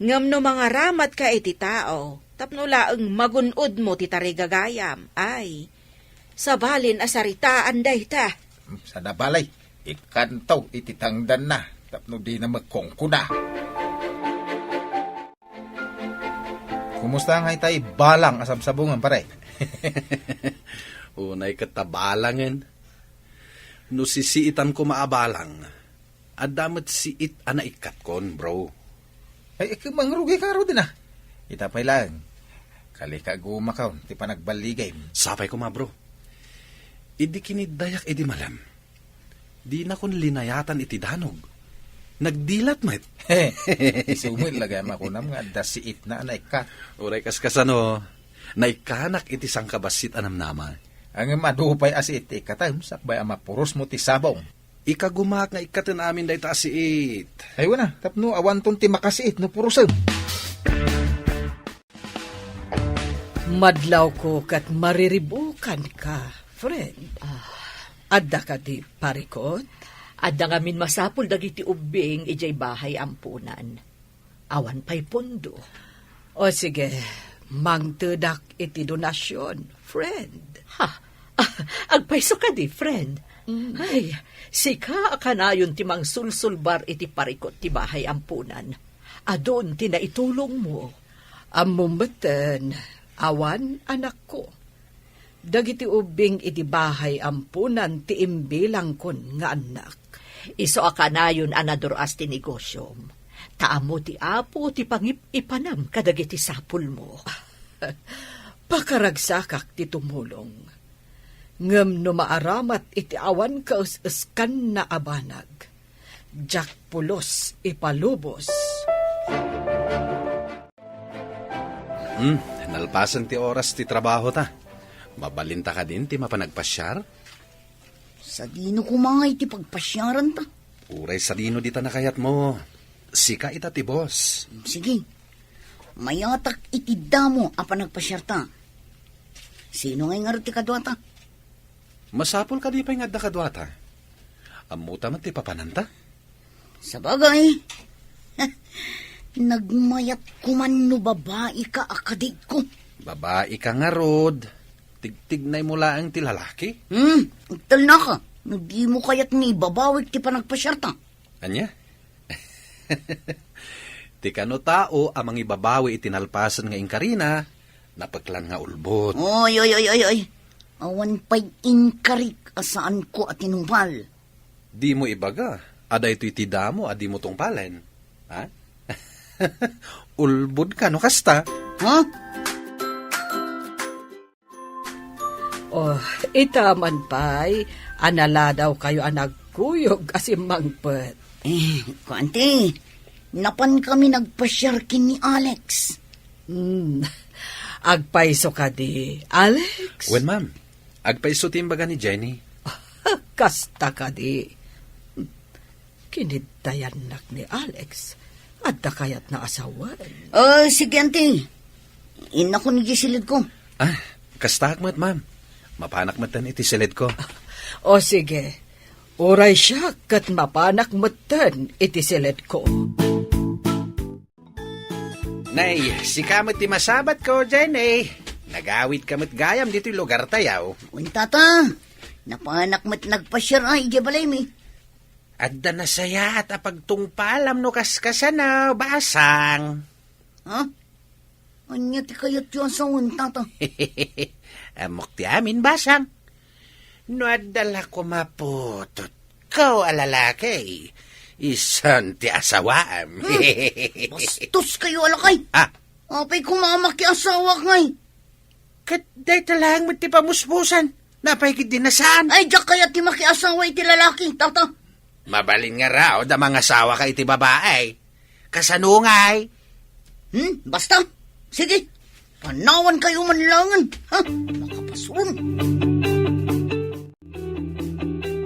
Ngem no mangaramatka iti tao, tapno laeng magun-odmo ti tarigagayam, ay, sabalin a saritaan dayta. Hmm, saan a bale, ikkanto iti tangdanna, tapno dina makungkuna. Kumusta nga itay balang a sabsabungan, pare? Unay ket ta balangen. No sisiitan koma a balang, adda met siit a naikkatkon, bro. Ay, ikka, mangrugay ka ngaruden a. Ita pay laeng. Kali ka agumakon ti panagballigim. Sapay koma, bro. Idi kiniddayak idi malem, dinakon linayatan iti danog. Nagdilat met. Isu met la gayam a kunam nga adda siitna a naikkat. Uray kaskasano, naikkanak iti sangkabassit a namnama. Ngem adu pay a siit ti ikkatem, sakbay a mapurosmo ti sabong. Ikagumak nga ikkaten amin dayta a siit. Ay, wen a, tapno awanton ti makasiit no purosem. Madlawko ket mariribukanka, friend. Ah. Adda kadi parikut? Adda ngamin masapul dagiti ubbing idiay bahay ampunan. Awan pay pondo. O sige, mangtedak iti donasyon, friend. Ha? Ah, agpayso kadi, friend? Mm. Ay, sika a kanayon ti mangsulsulbar iti parikut ti bahay ampunan. Adun ti naitulongmo. Ammom metten, awan anakko. Dagiti ubbing iti bahay ampunan ti imbilangkon nga annak. Isu a kanayon a nadur-as ti negosyom. Ta ammo ti Apo ti pangip-ipanam kadagiti sapulmo. Pakaragsakak ti tumulong. Ngem no maaramat iti awan kaes-eskanna a banag, diak pulos ipalubos. Hmm, nalpasen ti oras ti trabaho ta. Mabalinta kadin ti mapan agpasiar? Sadino koma ngay ti pagpasiaran ta? Uray sadino dita nakayatmo. Sika ita ti boss. Sige. Mayatak iti damo a panagpasiar ta. Sino ngay ngarud ti kaduata? Masapul kadi pay nga adda kaduata? Ammota met ti papananta? Sabagay, nagmayat koman no babaika a kadiko. Babaika ngarud, tigtignaymo laeng ti lalaki? Hmm, agtalnaka, no dimo kayat nga ibabawik ti panagpasiarta. Ania? Ti kano tao a mangibabawi iti nalpasen nga inkarina, napeklan nga ulbod. Oy, oy, oy, oy, oy. Awan pay inkarik a saanko a tinungpal. Dimo ibaga a daytoy ti damo a dimo tungpalen. Ha? Ulbod ka no kasta. Ha? Oh, ita man pay, a naladaw kayo a nagkuyog a simmangpet. Eh, kuanti, napan kami nagpasiar ken ni Alex. Hmm, agpayso kadi, Alex? Wen, ma'am. Agpayso ti imbaga ni Jenny. Kasta kadi. Kiniddayannak ni Alex. Adda kayatna a sawen. Ah, sige, anti. Innakon iti silidko. Ah, kastaak met, ma'am. Mapanak metten iti silidko. O sige. Uray siak ket mapanak metten iti silidko. Nay, sika met ti masabatko, Jenny. Nagawidka met gayam ditoy lugartayo. Wen, tata. Napanak met nagpasiar a idiay balaymi. Adda nasayaat a pagtungpalam no kaskasano, basang. Ha? Ania ti kayatyo a sawen, tata? Ammok ti amin, basang. No adda la koma putotko a lalaki, isun ti asawaam. Hmm, bastoskayo a lakay. Ah. Apay koma a makiasawak ngay? Ket dayta laeng met ti pamuspusan. Napay ketdi a saan? Ay, diak kayat ti makiasawa iti lalaki, tata. Mabalin ngarud a mangasawaka iti babai. Kasano ngay? Hmm, basta. Sige. Panawankayo man laengen, ha? Makapasron.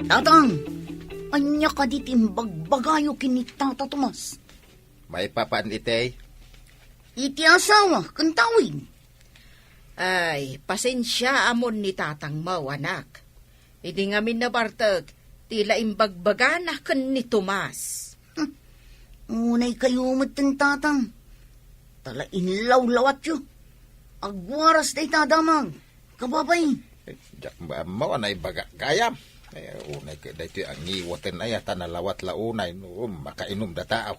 Tatang, ania kadi ti imbagbagayo ken ni Tata Tomas? Maipapan iti? Iti asawa ken tawid. Ay, pasensiaamon ni tatangmo, anak. Idi ngamin nabartek, ti la imbagbagana ken ni Tomas. Hmm. Unay kayo met ken tatang. Ta la inlawlawatyo. Agwaras dayta a damag. Kababay. Eh, diak ammo a naibaga gayam. Eh, unay ket daytoy a ngiwaten aya ta nalawat la unay no makainom da tao.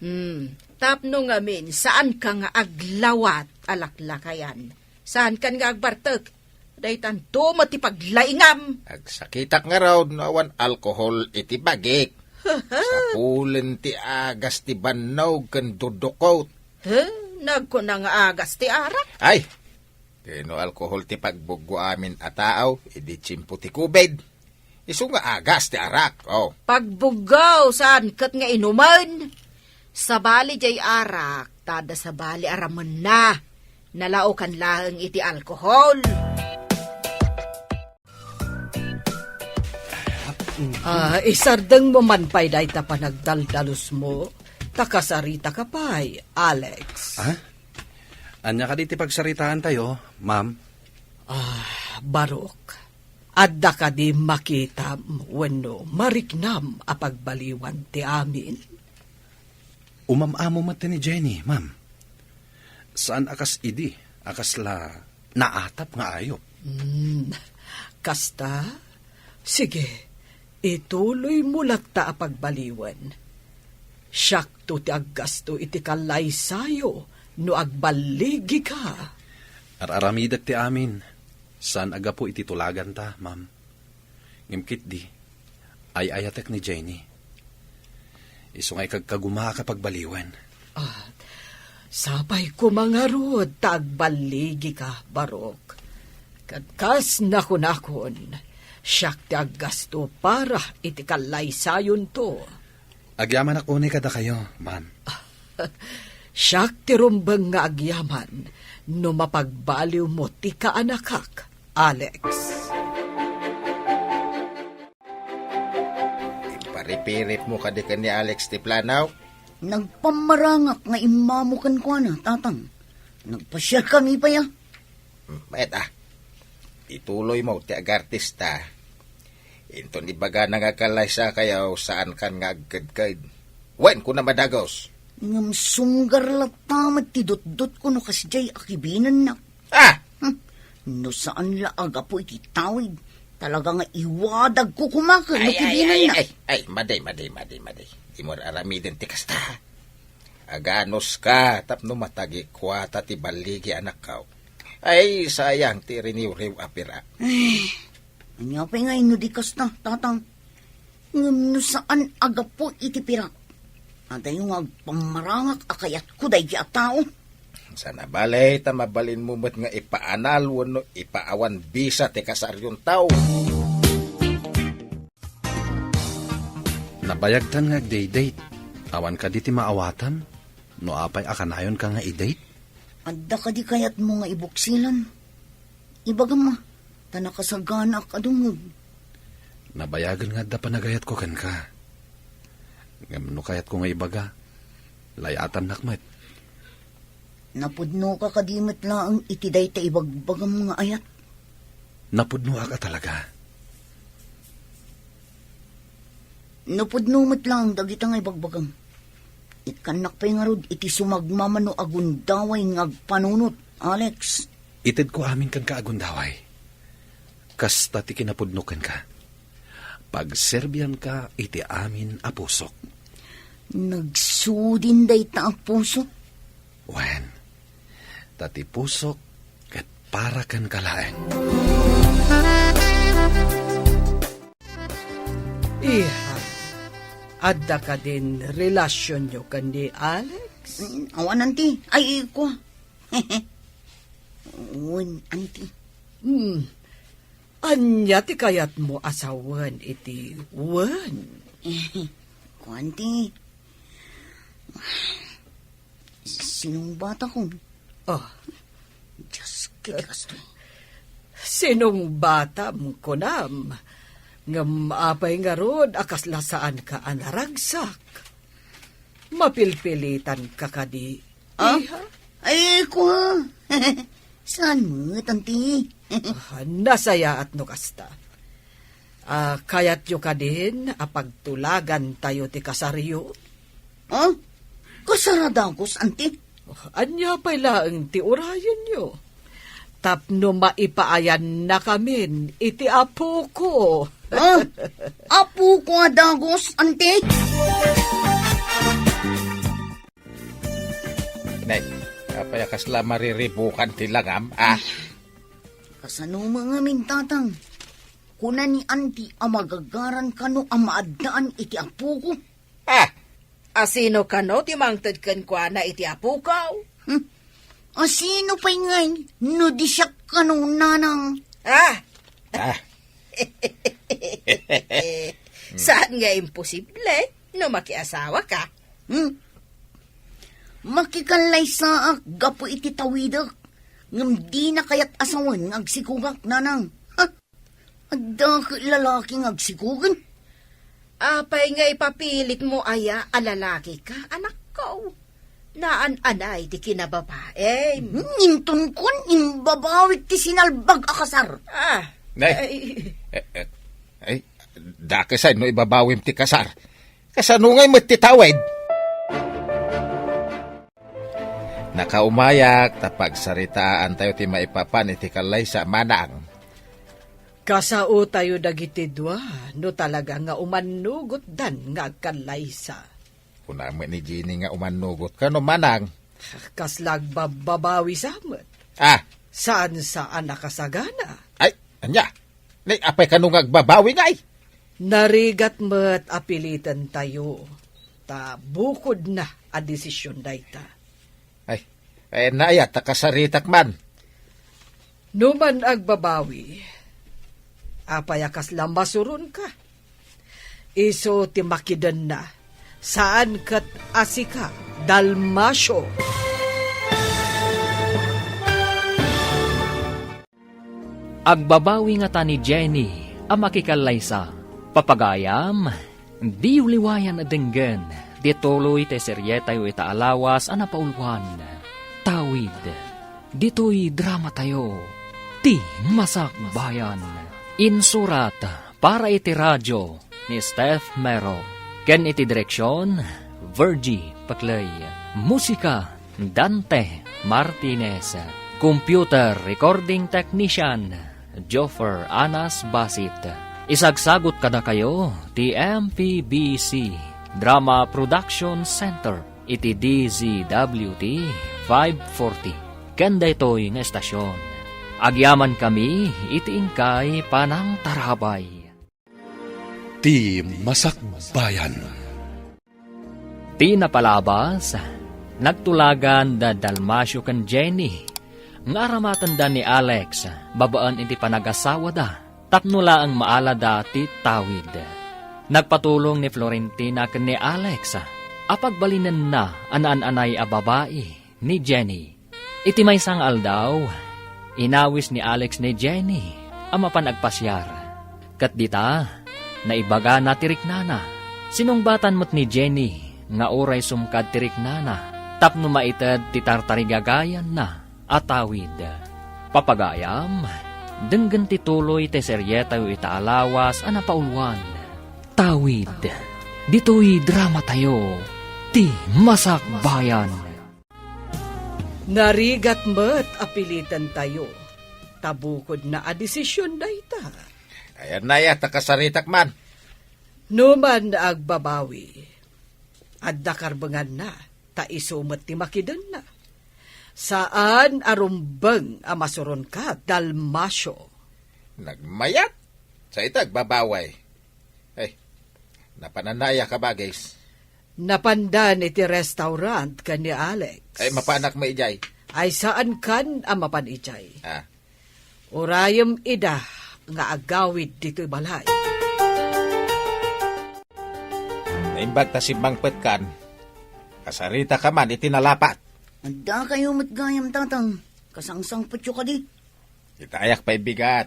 Hmm, tapno ngamin, saanka nga aglawat a laklakayan. Saankan nga agbartek. Daytanto met ti paglaingam. Agsakitak ngarud no awan alkohol iti bagik. Sapulen ti agas ti bannog ken dudukot. He? Nagkuna nga agas ti arak? Ay, ken no alkohol ti pagbuggo amin a tao, idi tiempo ti covid. Isu nga agas ti arak, oh. Pagbuggo, saan ket nga inumen? Sabali jay arak, ta adda sabali a ramenna. Nalaokan laeng iti alkohol. Ah, isardengmo man pay dayta panagdaldalusmo, ta kasaritaka pay, Alex. Ah? Ania kadi ti pagsaritaantayo, ma'am? Ah, Barok, adda kadi makitam wenno mariknam a pagbaliwan ti amin? Umam-amo met ni Jenny, ma'am. Saan a kas idi a kasla naatap nga ayup. Hmm, kasta? Sige, ituloymo latta a pagbaliwen. Siakto ti aggasto iti kallaysayo no agballigika. Ar-aramidek ti amin. Saan a gapu iti tulaganta, ma'am. Ngem ketdi, ay-ayatek ni Jenny. Isu nga ikagkagumaak a pagbaliwen. Ah, sapay koma ngarud ta agballigika, Barok. Ket kas nakunakon, siak ti aggasto para iti kallaysayonto. Agyamanak unay kadakayo, ma'am. Siak ti rumbeng nga agyaman no mapagbaliwmo ti kaanakak, Alex. Imparipiripmo kadi ken ni Alex ti planaw? Nagpammarangak nga immamo kenkuana, Tatang. Nagpasiarkami pay a. Hmm, mayat a. Ituloymo ti agartista. Inton ibagana nga agkallaysakayo, saankan nga agkedked. Wen, kunam a dagus. Ngem sunggar latta met ti dutdotko no kasdiay a kibinennak. Ah! Hmm. No saan la a gapu iti tawid, talaga nga iwadagko koma ken no kibinennak. Ay, ay, ay, ay, madi, madi, madi, madi. Dimo aramiden ti kasta. Aganuska tapno matagikuata ti balligi anakko. Ay, sayang ti riniwriw a pira. Ay, ania pay nga inno di kasta, Tatang? Ngem no saan a gapu iti pira, adayo nga agpammarangak a kayatko daydi a tao. Sana bale ta mabalinmo met nga ipaanal wenno ipaawan bisa ti kasarionto. Nabayagtan nga agdate-date. Awan kadi ti maawatam no apay a kanayonka nga i-date? Adda kadi kayatmo nga ibuksilan? Ibagam a, ta nakasaganaak a dumngeg. Nabayagen nga adda panagayatko kenka. Ngem no kayatko nga ibaga, lay-atannak met. Napudnoka kadi met laeng iti dayta ibagbagam nga ayat? Napudnoak a talaga. Napudno met laeng dagita nga ibagbagam. Ikkannak pay ngarud iti sumagmamano a gundaway nga agpanunot, Alex. Itedko amin kenka a gundaway. Kasta ti kinapudno kenka. Pagserbianka iti amin a pusok. Nagsudin dayta a pusok. Wen, ta ti pusok ket para kenka laeng. Iha, adda kadin relasionyo ken ni Alex? Mm, awan, anti. Ay, kua. Wen, anti. Hmm. Ania ti kayatmo a sawen iti wen? Kua, anti. Sinong batakon? Ah. Dios, ket kastoy. Sinong batam, kunam? Ngem apay ngarud a kasla saanka a naragsak? Mapilpilitanka kadi, Ah? Iha? Ay, kua. Saan met, anti? Ah, nasayaat no kasta. Ah, kayatyo kadin a pagtulagantayo ti kasaryo? Ah? Kasar a dagus, anti? Oh, ania pay laeng ti urayenyo? Tapno maipaayannakamin iti apoko. Ah? Apoko a dagus, anti? Nay, apay a kasla mariribukan ti langam, ah? Kasano ngamin, tatang? Kuna ni anti a magagaran kano a maaddaan iti apoko. Ah! Asino kano ti mangted kenkuana iti apoko? Hmm. Asino pay ngay no di siak kano, nanang? Ah! Ah. Saan nga imposible no makiasawaka? Hmm. Makikallaysaak gapu iti tawidek, ngem dina kayat a sawen nga agsikogak, nanang. Ha? Adda ket lalaki nga agsikog? Apay nga ipapilitmo aya a lalakika, anakko? Naan-anay ti kinababaim. Hmm, intonkon, imbabawik ti sinalbag a kasar. Ah, Nay. Ay. Eh, eh, ay, dakesay no ibabawim ti kasar. Kasano ngay met ti tawid? Nakaumayak ta pagsaritaantayo ti maipapan iti kallaysa, manang. Kasaotayo dagiti dua no talaga nga umannugotdan nga agkallaysa. Kuna met ni Jenny nga umannugot kano, manang. Kasla agbabbabawi sa met. Ah. Saan-saan a kasagana. Ay, ania? Nay, apay kano nga agbabawi ngay? Narigat met a pilitentayo, ta bukodna a desisyon dayta. Ay, ay, naayat ta kasaritak man. No man agbabawi, apay a kasla masuronka? Isu ti makidenna, saan ket a sika, Dalmacio. Agbabawi ngata ni Jenny a makikallaysa. Papagayam, diyo liwayan a denggen ti tuloy ti serietayo ita a lawas a napauluan, Tawid. Ditoy dramatayo, Ti Masakbayan. Insurat para iti radio ni Steph Mero, ken iti direksion, Virgie Paclay. Musika, Dante Martinez. Computer recording technician, Joffer Anas Basit. Isagsagut kadakayo ti M P B C Drama Production Center iti D Z W T five forty. Ken daytoy nga estasion, agyamankami iti inkay panangtarabay. Ti Masakbayan. Ti napalabas, nagtulagan da Dalmacio ken Jenny nga aramatenda ni Alex babaen iti panagasawada tapno laeng maalada ti tawid. Nagpatulong ni Florentina ken ni Alex a pagbalinenna a naan-anay a babai ni Jenny. Iti maysa nga aldaw, inawis ni Alex ni Jenny a mapan agpasiar. Ket dita, naibagana ti riknana. Sinungbatan met ni Jenny nga uray sumkad ti riknana tapno maited ti tartarigagayanna a tawid. Papagayam, denggen ti tuloy ti serietayo ita a lawas a napauluan, Tawid. Ditoy dramatayo, Ti Masakbayan. Narigat met a pilitentayo, ta bukodna a desision dayta. Ayanna aya ta kasaritak man. Numan agbabawi, adda karbenganna, ta isu met ti makidenna. Saan a rumbeng a masuronka, Dalmacio. Nagmayat? Sa ita agbabawi. Ay, napananna aya, kabagis? Napandan iti restaurant ken ni Alex. Ay, mapanak met idiay. Ay, saankan a mapan idiay. Ah. Urayem ida nga agawid ditoy balay. Naimbag ta simmangpetkan, kasaritaka man iti nalapat. Adda kayo met gayam, Tatang. Kasangsangpetyo kadi. Itayak pay bigat.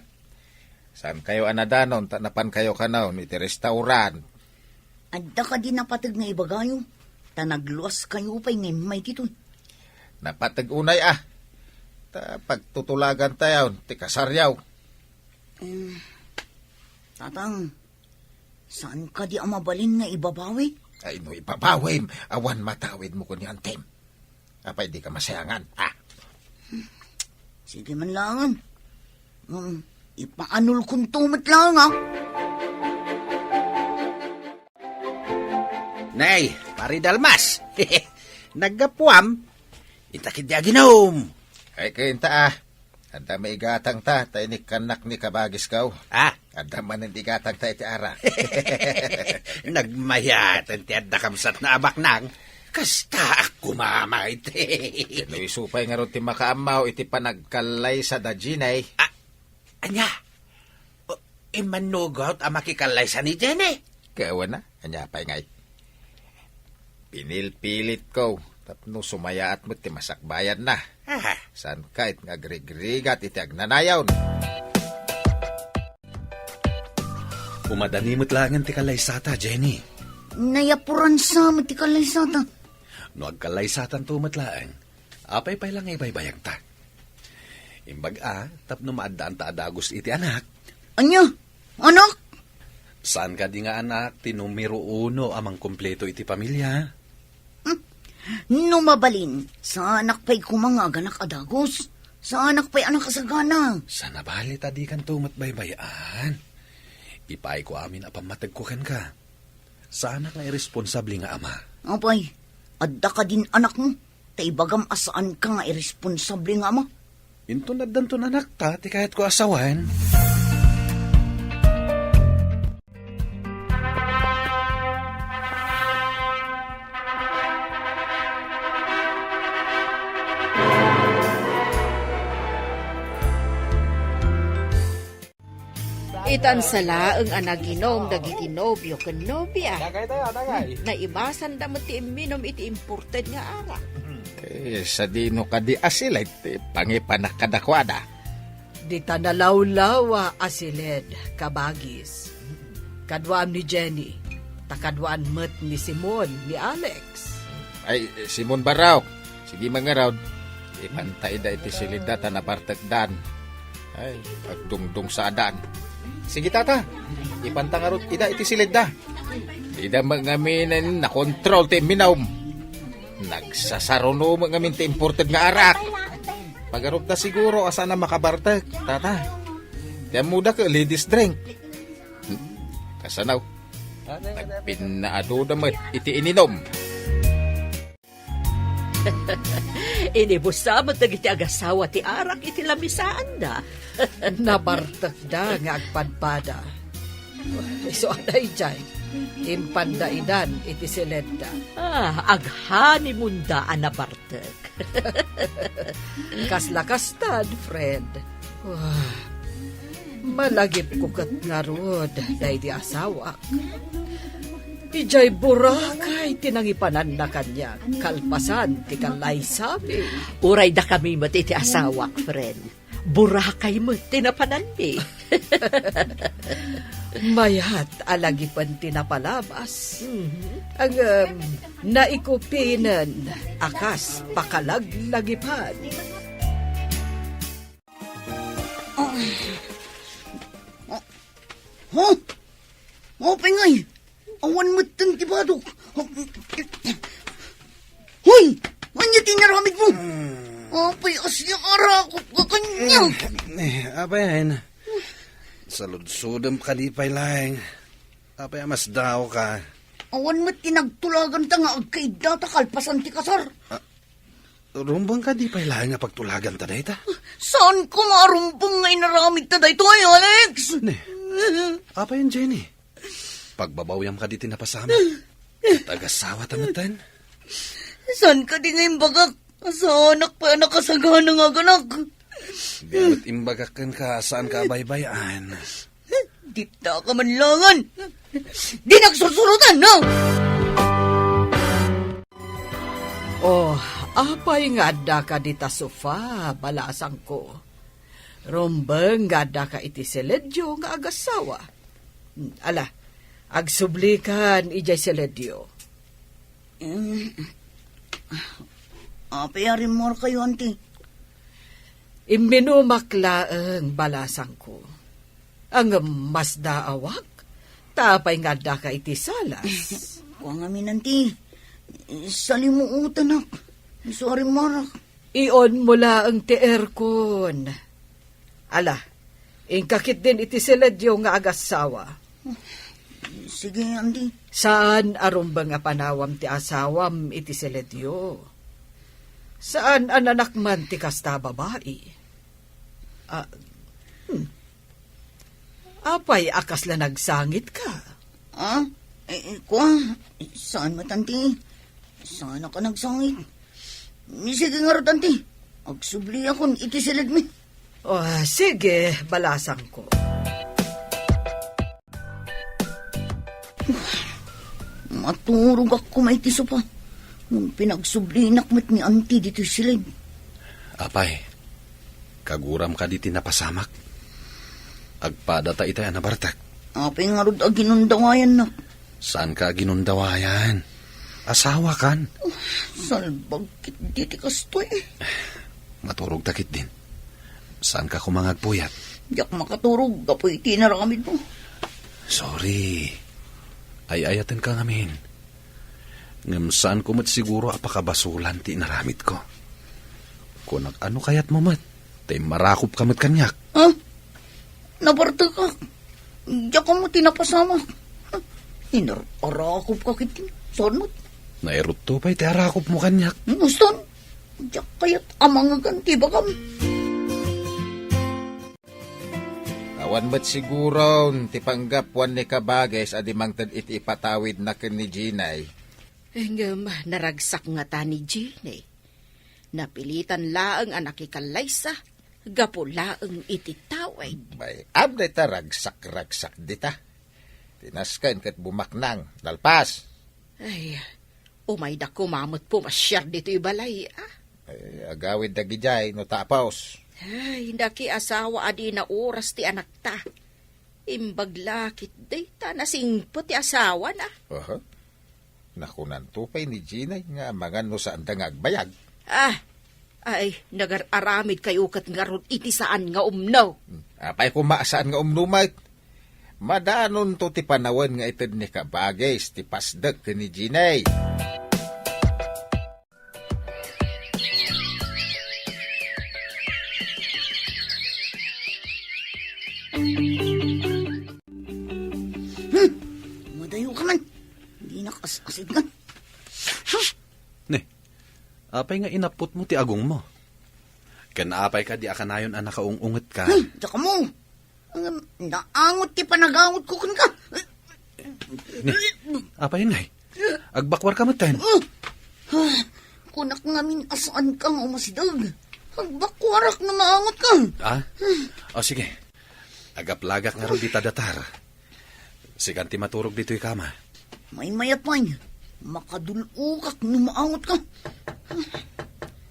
Saan kayo a nadanon ta napan kayo kanon iti restaurant? Adda kadi napateg nga ibagayo, ta nagluas kayo pay nga immay ditoy? Napateg unay a. Ta pagtutulagan tayo ti kasaryaw. Eh, Tatang, saan kadi a mabalin nga ibabawi? Ay, no ibabawim, awan matawid mo kun ni Antem. Apay di ka masayangan, ha? Sige man langan. Um, ipaanol kunto met lang, ha? Nay, Pari Dalmas. Naggapuam? Intak idi aginom. Ay, kayo inta, ah. Adda maigatang ta, ta inikkannak ni kabagis kaw. Ah? Adda manen igatang ta iti arak. Nagmayaten ti adda kabsat na abaknang. Kasta ak kumamay ti. Kano isu pay ngarud ti makaammaw iti panagkallaysa da Jenny. Ah, anya? O, immanugot a makikallaysa ni Jenny? Kawana, anya pay ngay? Pinilpilit ko, tapno sumayaat met ti masakbayan na. Aha. Saan ka it nga agrigrigat iti agnanayon? Umadani met laengen ti kallaysata, Jenny. Nayapuran sa met ti kallaysata. No agkallaysatanto met laeng, apay pay la nga ibaybayagta? Imbag a, tapno maaddaan ta a dagus iti anak. Anya? Anak? Saan kadi nga anak ti numero uno a mangkumpleto iti pamilia? Hmm. No mabalin, saanak pay koma nga aganak a dagus. Saanak pay a nakasagana. Sana bali ta di kanto met baybay-an. Ipaayko amin a pammategko kenka. Saanak nga irresponsable nga ama. Apay, adda kadin anakmo? Ta ibagam a saanka nga irresponsable nga ama. Inton addanton anakta ti kayatko a sawen. Itan sa laeng a naginom dagiti nobio ken nobia. Dagay tayo, dagay. Naibasanda met ti imminom iti imported nga arak. Eh, sadino kadi a siled ti pangipanak kadakuada? Dita nalawlawa a siled, kabagis. Kaduaam ni Jenny, ta kaduaan met ni Simon, ni Alex. Ay, Simon Barraok, sige mangarod. Ipanta ida iti siledda ta nabartekdan. Ay, agdungdung sa adan. Sige, tata. Ipanta ngarud ida iti siledda. Ida met ngamin nakontrol ti imminom. Nagsasaruno met ngamin ti imported nga arak. Pagarupta siguro a saan a makabartek, tata. Ti ammoda ket ladies drink. Hmm, kasanaw. Nagpinnaadoda met iti ininom. Inibusa met dagiti agasawa ti arak iti lamisaanda. Nabartekda nga agpadpada. Isu a daydiay, impanda idan iti siledda. Ah, aghanimunda a nabartek. Kasla kastan, friend. Wah, malagipko ket ngarud daydi asawak. Idiay Boracay ti nangipananna kaniak, kalpasan ti kallaysami. Uray dakami met iti asawak, friend. Boracay met ti napananmi. Mayat a lagipen ti napalabas. Mhm. Ngem, naikupinen a kas pakalaglagipan. Huh? Apay ngay? Awan metten ti badok. Hoy! Ania ti inaramidmo? Hmm. Apay a siya arakop ka kaniak? Eh, apay, Ain? Saludsodem kadi pay laeng. Apay a masdaawka? Awan met ti nagtulaganta nga agkaiddata kalpasan ti kasar. Ah, rumbeng kadi pay laeng nga pagtulaganta dayta? Saanko nga arumbeng nga inaramidta daytoy, Alex? Ne, apay, Jenny? Pagbabawyam kadi ti napasamak? Ket agasawata metten? Saan kadi nga imbagak? Saanak pay a nakasagana nga aganak. Di met imbagak kenka, saanka a baybay-an. Dita ka manlangan. Di nagsursurutan, no? Oh, apay nga addaka dita sofa, balasangko? Rumbeng nga addaka iti siledyo nga agassawa. Ala, agsublikan idiay siledyo. Mm. Apay a rimmuarkayo, anti? Imminumak laeng, balasangko. Ngem masdaawak, ta apay nga addaka iti salas? Kua ngamin, anti. Salimuotanak. Isu a rimmuarak. Ionmo laeng ti aircon. Ala, inka ketdin iti siledyo nga agassawa. Sige, anti. Saan a rumbeng a panawam ti asawam iti siledyo. Saan a nanakman ti kasta a babai. Ah, hmm. Apay a kasla nagsangitka? Ah? Eh, eh, kua? Saan met, anti? Saanak a nagsangit. Ni, sige ngarud, anti. Agsubliakon iti siledmi. Oh, sige, balasangko. Maturogak koma iti sofa. Ngem pinagsublinak met ni anti ditoy siled. Apay, kaguram kadi ti napasamak? Agpadata itay a nabartek. Apay ngarud a ginundawayannak? Saanka a ginundawayan? Asawakan. Oh, salbag ketdi ti kastoy. Maturogta ketdin. Saanka koma nga agpuyat? Diak makaturog gapu iti inaramidmo. Sorry. Ay-ayatenka ngamin. Ngem saanko met siguro a pakabasolan ti inaramidko. Kunak, ano kayatmo met? Ta immarakopka met kaniak. Ah? Nabartekak. Diak ammo ti napasamak. Inar-arakopka ketdi. Saan met? Nairutto pay ti arakopmo kaniak. Muston, diak kayat a mangegan ti ibagam. Awan met siguron ti panggapuan ni Kabages a di mangted iti ipatawidna ken ni Jinay. Ngem naragsak ngata ni Jinay. Napilitan laeng a nakikallaysa gapu laeng iti tawid. Bay-am dayta ragsak-ragsak dita. Ti nasken ket bumaknang, nalpas. Ay, umayda koma met pumasiar ditoy balay, a. Eh, agawid dagidiay no tapos. Ay, nakiasawa a di naoras ti anakta. Imbag la ketdi ta nasingpet ti asawana. Aha. Nakunanto pay ni Jinay nga amangan no saanda nga agbayag. Ah, ay, nagar-aramidkayo ket ngarud iti saan nga umno. Hmm, apay koma a saan nga umno met? Madanonto ti panawen nga ited ni Kabages ti pasdek ken ni Jinay. Hmm, madayo ka man. Dinak as-asidngan. Hmm. Ne, apay nga inapputmo ti agongmo? Ken apay kadi a kanayon a nakaung-ungetka? Hmm, diak ammo. Ngem naangot ti panagangotko kenka. Ne, apay ngay? Agbakuarka metten? Ah, kunak ngamin a saanka nga umasideg. Agbakuarak no maangotka. Ah? O, sige. Agaplagak ngarud dita datar. Sikan ti maturog ditoy kama. Maymayat pay. Makadul-okak no maangotka.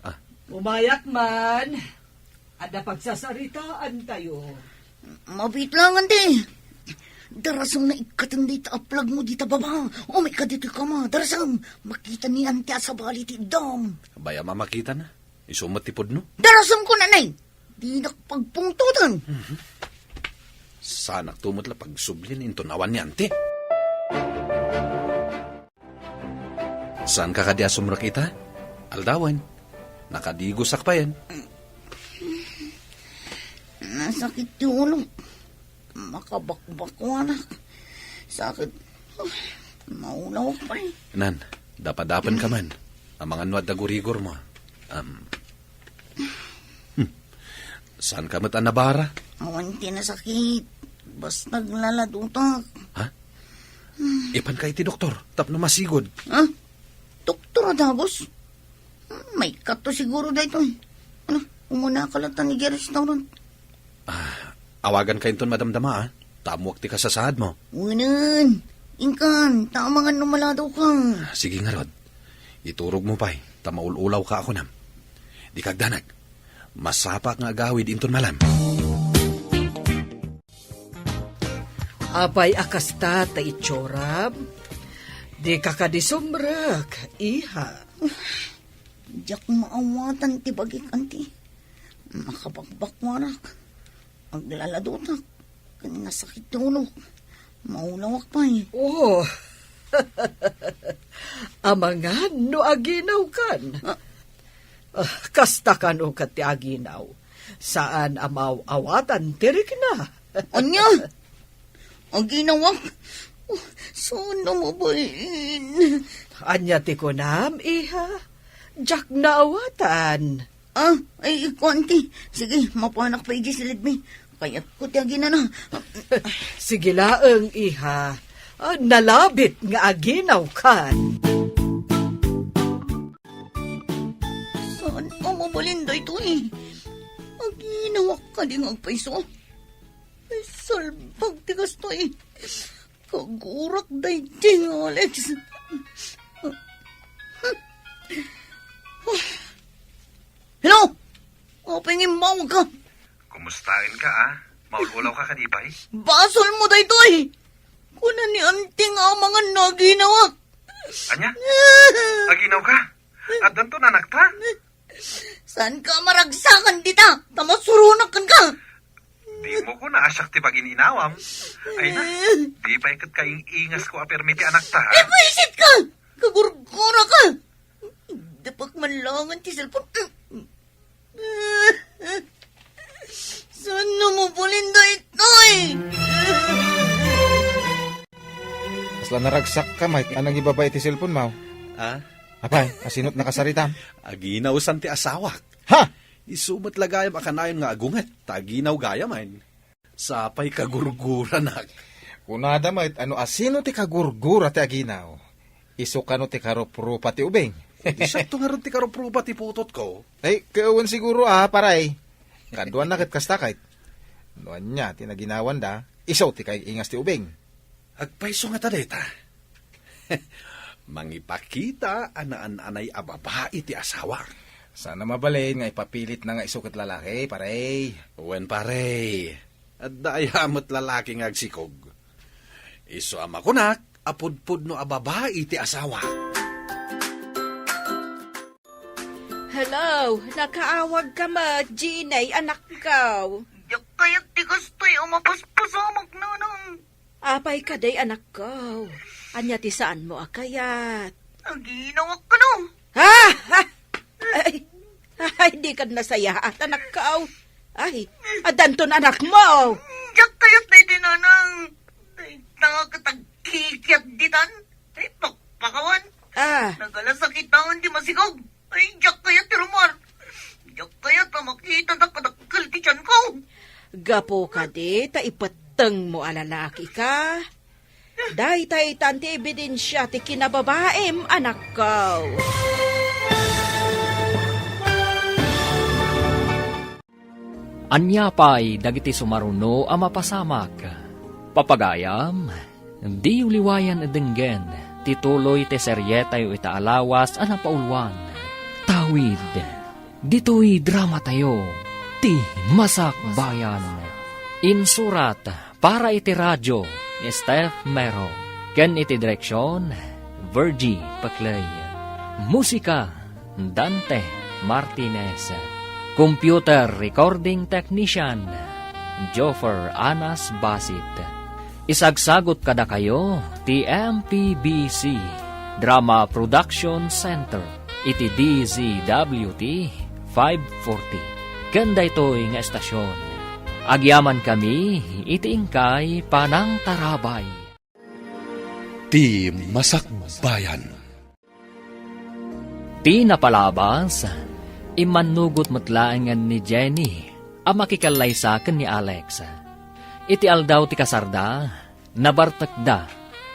Ah. Umayak man. Adda pagsasaritaantayo. Mabiit lang, anti. Darasem nga ikkaten dayta a plagmo dita baba. Umayka ditoy kama, darasem. Makita ni anti a sabali ti iddam. Bay-am a makitana. Isu met ti pudno. Darasem ko, nanay. Dinak pagpungtoten. Mhm. Saanakto met la pagsublien inton awan ni anti. Saanka kadi a sumrek ita? Aldawen. Nakadigosak payen. Nasakit ti ulo. Makabakbakuanak. Sakit. Maulawak pay. Nan, dapadapen ka man. Amangan no adda gurigor mo. Um, hmm. Saan ka met a nabara? Awan ti nasakit. Basta aglaladotak. Ha? Ipan ka iti doktor, tapno masigud. Ha? Doktor a dagus? Maikkato siguro daytoy. Ano, umuna ka latta idiay restaurant. Ah, awagan ka inton madamdama, ah. Ta ammoak ti kasasaad mo. Unan, inkan, ta amangan no maladaw ka. Sige ngarud. Iturog mo pay, ta maul-ulaw ka a kunam. Di ka agdanag. Masapak nga agawid inton malam. Apay a kasta ta itsuram? Di ka kadi sumrek, iha. Diak maawatan ti bagik, anti. Makabakbakwarak. Aglaladotak. Ken nasakit ti ulok. Maulawak pay. Oh. Amangan no aginawkan. Ah. Ah, kasta kano ket ti aginaw. Saan a maaw-awatan ti rikna. Ania? Aginawak? Oh, saan a mabalin? Ania ti kunam, iha? Diak naawatan. Ah, ay, kuan ti. Sige, mapanak pa iti silidmi. Kayatko ti aginana. Sige laeng, iha. Ah, nalabit nga aginawkan. Saan a mabalin daytoy? Aginawak kadi nga agpayso? Ay, salbag ti kastoy. Kagurak daydi nga Alex. Hello? Apay nga immawag ka? Kumustaen ka, ah? Maul-ulaw ka kadi pay? Basol mo daytoy! Kuna ni Auntie nga amangan no aginawak. Ania? Aginaw ka? Addanto nanakta? Saan ka maragsakan dita? Ta masuronak kenka. Di mo ko naasiak ti pagin-inawam. Ay na, di pay ket kaing-ingas ko a permi ti anakta, ha? Eh, buisit ka! Kagurgura ka! Dapak man langan ti cellphone. Saan mo pulin daytoy? Kasla naragsak ka, Mike. Anang ibaba iti cellphone mo? Ah? Apay, asino't nakasaritam? Aginaw san ti asawak. Ha? Isu met la gayam a kanayon nga agunget, ta aginaw gayam, ay. Sapay kagurguranak. Kunada met, ano asino ti kagurgura ti aginaw? Isu kano ti karuprupa ti ubing? Di siakto ngarud ti karuprupa ti putotko. Ay, kawan siguro, ah, paray. Kaduan na ket kasta kayt. No ania ti naginawanda, isu ti kaing-ingas ti ubing. Agpayso ngata dayta. Mangipakita a naan-anay a babai ti asawa. Saan a mabalin nga ipapilitna nga isu ket lalaki, pare. Wen, pare. Adda aya met lalaki nga agsikog. Isu a makunak a pudpudno a babai ti asawa. Hello, nakaawag ka met, Jeannie, anakko. Diak kayat ti kastoy a mapaspasamak, nanang. Apay kadi, anakko? Ania ti saanmo a kayat? Aginawak kano. Ah! Ah! Ay, ay, di kad nasayaat, anakko. Ay, addanton anakmo. Diak kayat daydi, nanang. Dayta ket agkikiat ditan. Ay, pakpakawan. Ah. Nagalasakitan ti masikog. Ay, diak kayat ti rummuar. Diak kayat a makita dakdakkel ti tianko. Gapu kadi ta ipettengmo a lalaki ka. Daytaytan ti ebidensia ti kinababaim, anakko. Ania pay dagiti sumaruno a mapasamak? Papagayam, diyo liwayan a denggen ti tuloy ti serietayo ita a lawas a napauluan. Tawid, ditoy dramatayo, ti Masakbayan. Insurat para iti radio ni Steph Mero, ken iti direksion, Virgie Paclay. Musika, Dante Martinez. Computer recording technician, Joffer Anas Basit. Isagsagut kadakayo ti M P B C Drama Production Center iti D Z W T five forty. Ken daytoy nga estasion, agyamankami iti inkay panangtarabay. Ti Masakbayan. Ti napalabas, immannugot met laengen ni Jenny a makikallaysa ken ni Alex. Iti aldaw ti kasarda, nabartekda,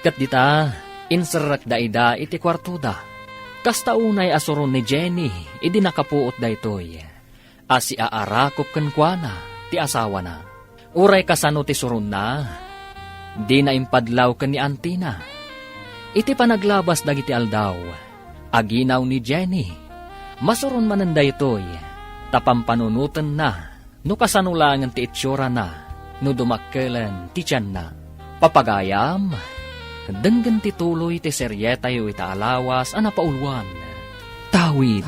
ket dita, inserrekda ida iti kuartoda. Kasta unay a suron ni Jenny idi nakapuot daytoy a siaarakop kenkuana ti asawana. Uray kasano ti suronna, dina impadlaw ken ni antina. Iti panaglabas dagiti aldaw, aginaw ni Jenny. Masuron manen daytoy, ta pampanunotenna no kasano laengen ti itsura na no dumakkelen ti tianna. Papagayam, denggen ti tuloy ti serietayo ita a lawas a napauluan. Tawid,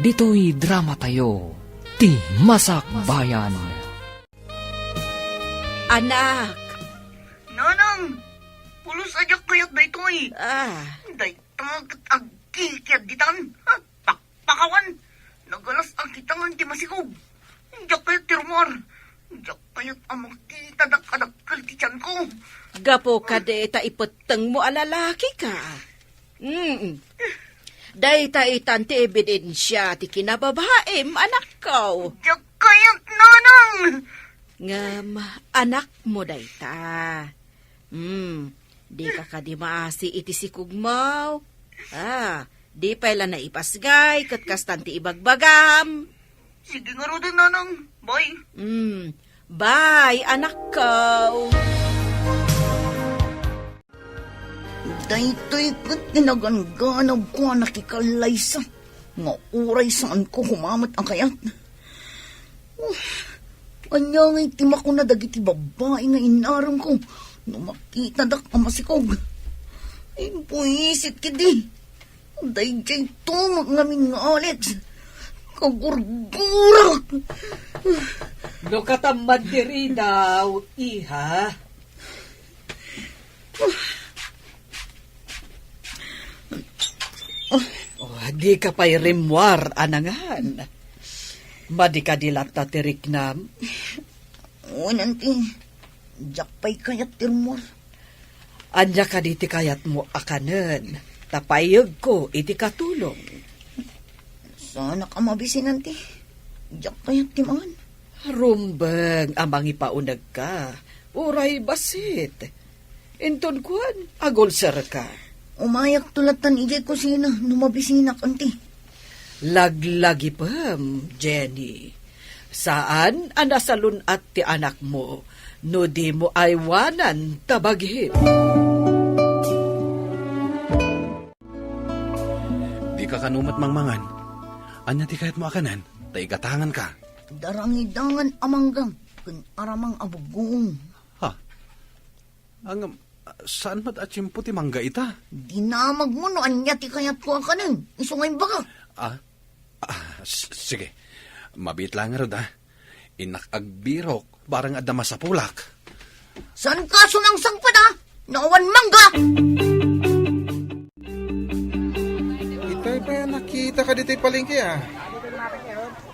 ditoy dramatayo, Ti Masakbayan. Anak! Nanang! Pulos a diak kayat daytoy! Ah. Dayta ket agkikiad ditan! Ha? Pakpakawan! Nagalas a kitangan ti masikog! Diak kayat ti rummuar! Diak kayat a makitadak a dakkel ti tianko! Gapu kadi ta ipettengmo a lalaki ka. Mm. Dayta itan ti ebidensia ti kinababaim, anakko. Diak kayat, nanang! Ngem, anakmo dayta. Hmm, dika kadi maasi iti sikogmo? Ah, di pay la naipasngay ket kastan ti ibagbagam. Sige ngaruden, nanang. Bye. Hmm, bye, anakko. Daytoy ket ti naganganabko a nakikallaysa nga uray saanko kumamet a kayat. Ania ngay ti makuna dagiti babbai nga inaremko no makitadak a masikog? Imbuisit ketdi. Daydiay tumeng ngamin nga Alex. Kagurgurak! No katamman ti ridaw, iha. Oh, dika pay rimmuar a nangan. Madi kadi latta ti riknam? Wen, anti, diak pay kayat ti rummuar. Ania kadi ti kayatmo a kanen? Ta payegko iti katulong. Saanak a mabisin, anti. Diak kayat ti mangan. Rumbeng a mangipaunegka, uray bassit. Inton kuan, agulserka. Umayakto lattan idiay kusina no mabisinak, anti. Laglagipem, Jenny. Saan a nasalun-at ti anakmo no dimo aywanan ta bagim. Dika kano met mangmangan. Ania ti kayatmo a kanen? Ta igatanganka. Darangidangan a mangga ken aramang a bugong. Ha? Ngem, saan met a tiempo ti mangga ita? Dinamagmo no ania ti kayatko a kanen, isu nga imbagak. Ah? Ah, s-, sige. Mabiit laeng ngarud, ah. Innak agbirok, barang adda masapulak. Saanka sumangsangpet, ah? No awan mangga! Itay pay a nakitaka ditoy palengke, ah.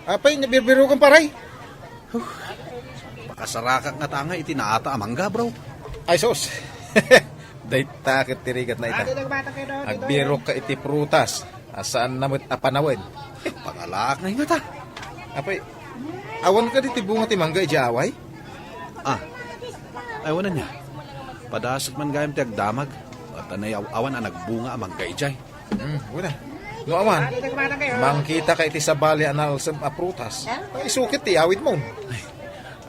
Apay, nabirbirokan, paray? Huh. Pakasarakak ngata nga iti naata a mangga, bro. Ay, sus. Dayta ket ti rigat na ita. Agbirokka iti prutas a saanna met a panawen. Pangalaak ngay ngata. Apay, awan kadi ti bunga ti mangga idiay away? Ah, ay, awan ania. Padasek man gayam ti agdamag. Ta nayaw-awan a nagbunga a mangga idiay. Hmm, wen a. No awan, mangkitaka iti sabali a nalsem a prutas. Ay, isukit ti awidmo. Ay,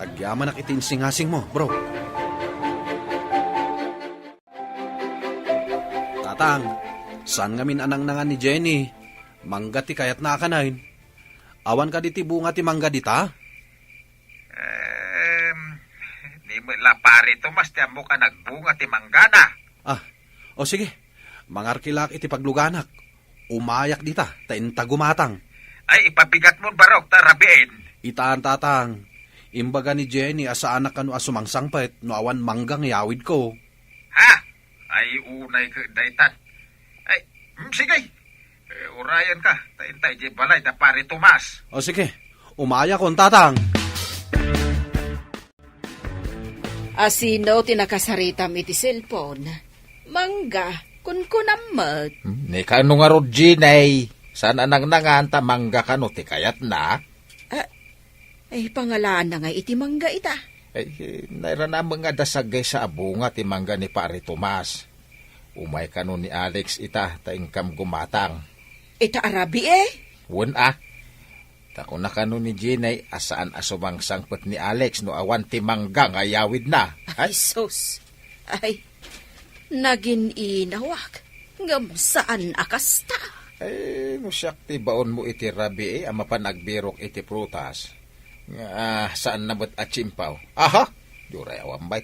agyamanak iti insingasingmo, bro. Tatang, saan ngamin a nangnangan ni Jenny? Mangga ti kayatna a kanen. Awan kadi ti bunga ti mangga dita? Em, di met la pare Tomas ti ammok a nagbunga ti manggana. Ah, o sige. Mangarkilaak iti pagluganak. Umayak dita, ta inta gumatang. Ay, ipabigatmon, barok, ta rabiin. Itan, tatang. Imbaga ni Jenny a saanak kano a sumangsangpet no awan mangga nga iyawidko. Ha? Ay, unay ket daytan. Ay, mm, sige. Urayenka, ta intay di balay da Pare Tomas. O sige, umayakon, Tatang. Asino ti nakasaritam iti cellphone? Mangga, kunkunam met. Hmm, ni kano ngarud, Jenny? Saan a nangnangan ta mangga kano ti kayatna? Ah, ay, pangalaanna nga iti mangga ita? Ay, nairana met nga adda saggaysa a bunga ti mangga ni Pare Tomas. Umay kano ni Alex ita, ta inkam gumatang. Ita a rabii, eh? Wen a. Ta kuna kano ni Jenny a saan a sumangsangpet ni Alex no awan ti mangga nga iyawidna. Ay, sus. Ay, nagin-inawak. Ngem saan a kasta. Ay, no siak ti baonmo iti rabii a mapan agbirok iti prutas, nga, ah, saanna met a tsimpaw. Aha! Diyo ray awan bay.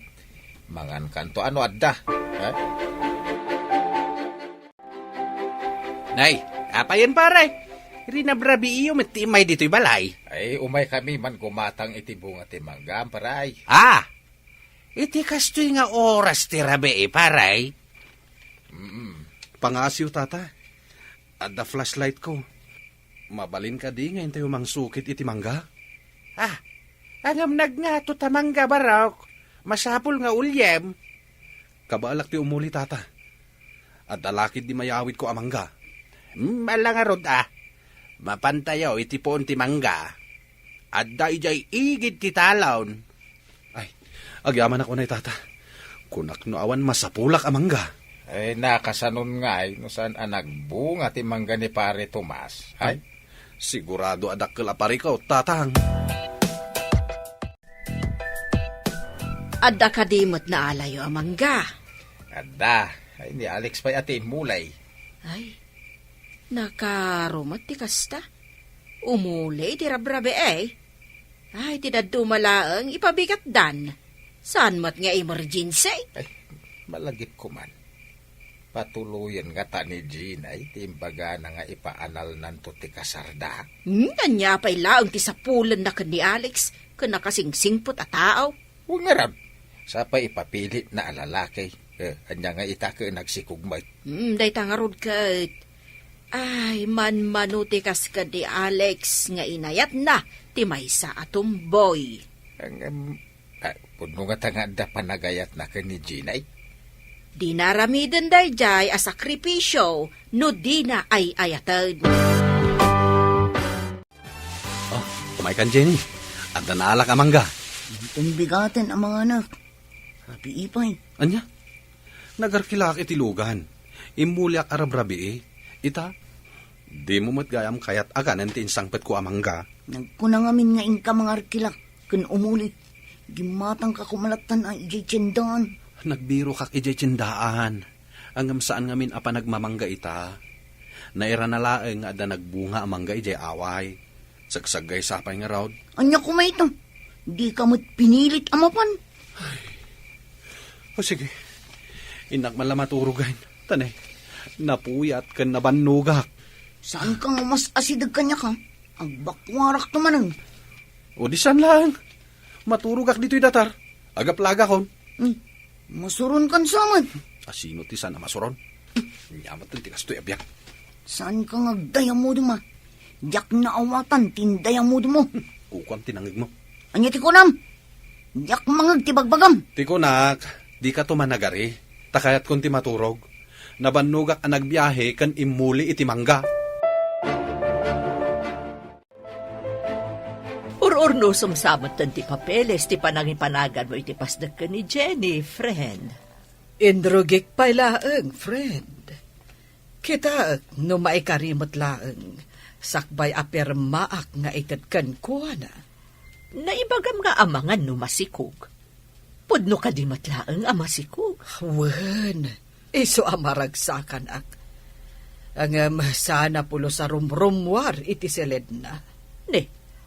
Mangankanto ano adda. Eh? Nay, apayen, pare? Rinabrabiiyo met ti immay ditoy balay. Ay, umay kami man gumatang iti bunga ti mangga, pare. Ah! Iti kastoy nga oras ti rabii, pare? Mm. Pangasiw, tata. Adda flashlight ko. Mabalin kadi nga intayo mangsukit iti mangga? Ah, angam nagngato ta mangga, barok. Masapul nga uliem. Kabaelak ti umuli, tata. Adda lakid di mayawidko a mangga. Hmm, ala ngarud, ah. Mapantayo iti puon ti mangga. Adda idiay igid ti talon. Ay, agyamanak unay, tata. Kunak no awan masapulak a mangga. Ay, nakasanon ngay no saan a nagbunga ti mangga ni Pare Tomas. Ay, sigurado a dakkel a parikaw, tatang. Adda kadi met naalayo a mangga? Adda. Ay, ni Alex pay a ti immuli. Ay, nakarumet ti kasta. Umuli ti rabrabii, eh. Ay, ti dadduma laeng ipabigatdan. Saan met nga emergency? Ay, malagipko man. Patuloyen ngata ni Jenny ti imbagana nga ipaanalnanto ti kasarda. Hmm, ania pay laeng ti sapulenna ken ni Alex ken nakasingsingpet a tao? Wen ngarud, sapay ipapilitna a lalaki. Eh, ania nga ita ket nagsikog met? Hmm, dayta ngarud ket. Ay, manmano ti kas ken ni Alex nga inayatna ti maysa a tomboy. Ang, em, ah, pudno ngata nga adda panagayatna ken ni Jenny. Dina aramiden daydiay a sakripisio no dina ay-ayaten. Oh, umaykan, Jenny. Adda naalak a mangga. Inton bigaten a manganak. Rabii pay. Ania? Nagarkilak iti lugan. Immuliak a rabrabii. Ita, dimo met gayam kayat aganen ti insangpetko a mangga. Nagkuna ngamin nga inka mangarkilak ken umuli. Gimmatangka koma lattan a idiay tiendaan. Nagbirokak idiay tiendaan. Ngem saan ngamin a panagmamangga ita. Nairana laeng nga adda nagbunga a mangga idiay away. Sagsaggaysa pay ngarud. Ania koma ita? Dika met pinilit a mapan. O sige. Innak man la maturogen. Ta ne, napuyat ken nabannogak. Saanka nga mas asideg kaniak, a? Agbakuarakto manen. O di saan laeng. Maturogak ditoy datar. Agaplagakon. Hmm. Masuronkan sa met. Asino ti saan a masuron? Ania met ti kastoy a biag? Saanka nga agdayamudem, a? Diak naawatan ti indayamudemmo. Kukuam ti nangngegmo. Ania ti kunam? Diak mangngeg ti bagbagam. Ti kunak, dikato managari. Ta kayatkon ti maturog. Nabannogak a nagbiahe ken immuli iti mangga. Ur-urnosom sa metten ti papeles ti panangipanaganmo iti pasdek ken ni Jenny, friend. Inrugik pay laeng, friend. Kitaek no maikari met laeng, sakbay a pirmaak nga ited kenkuana. Naibagam nga amangan no masikog. Pudno kadi met laeng a masikog? Wen, isu a maragsakanak. Ngem saan a pulos a rumrummuar iti siledna. Ne,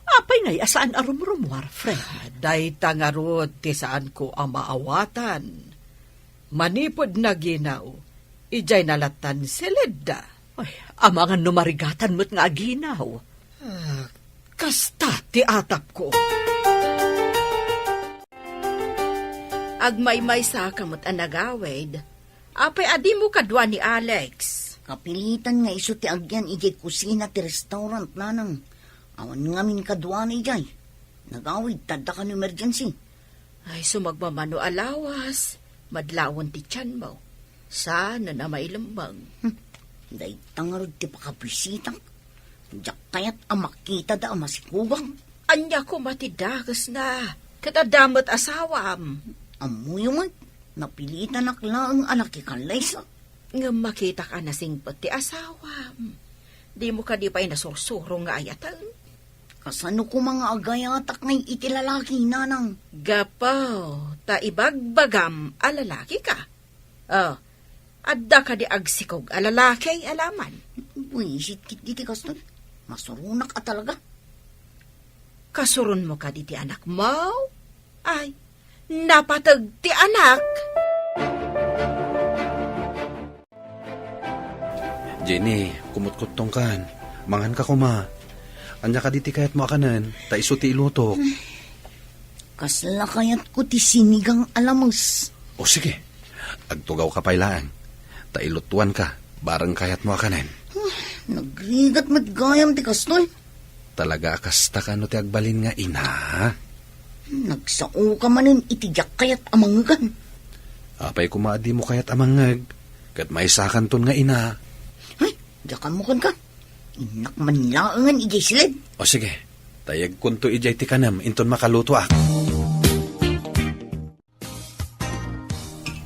apay ngay a saan a rumrummuar, friend? Dayta ngarud ti saanko a maawatan. Manipud naginaw, idiay nalattan siledda. Ay, amangan no marigatan met nga aginaw. Ah, kasta ti atapko. Agmaymaysa ka met a nagawid. Apay a dimo kadua ni Alex? Napilitan nga isu ti agyan idiay kusina ti restaurant, nanang. Awan ngamin kaduana idiay. Nagawid, tadda kan emergency. Ay, sumagmamano a lawas, madlawen ti tianmo. Saan a mailemmeng. Hmm. Dayta ngarud ti pakabisitak. Diak kayat a makitada a masikugak. Ania koma ti dakesna? Ket adda met asawam. Ammoyo met, napilitanak laeng a nakikallaysa. Ngem makitak a nasingpet ti asawam. Dimo kadi pay nasursuro nga ayaten? Kasano koma nga agayatak ngay iti lalaki, nanang? Gapu ta ibagbagam a lalaki ka. Oh, adda kadi agsikog a lalaki a laman? Buisit ketdi ti kastoy. Masuronak a talaga. Kasuronmo kadi ti anakmo? Ay, napateg ti anak. Jenny, kumutkuttongkan. Manganka koma. Ania kadi ti kayatmo a kanen? Ta isu ti ilutok. Kasla kayatko ti sinigang a lames. O sige, agtugawka pay laeng. Ta ilutuanka, bareng kayatmo a kanen. Nagrigat met gayam ti kastoy. Talaga a kasta kano ti agbalin nga ina? Nagsaoka manen iti diak kayat a mangngegan. Apay koma a dimo kayat a mangngeg, ket maysakanton nga ina. Ay, diak ammo kenka. Innak man laengen idiay siled. O sige, tayegkonto idiay ti kanem inton makalutoak.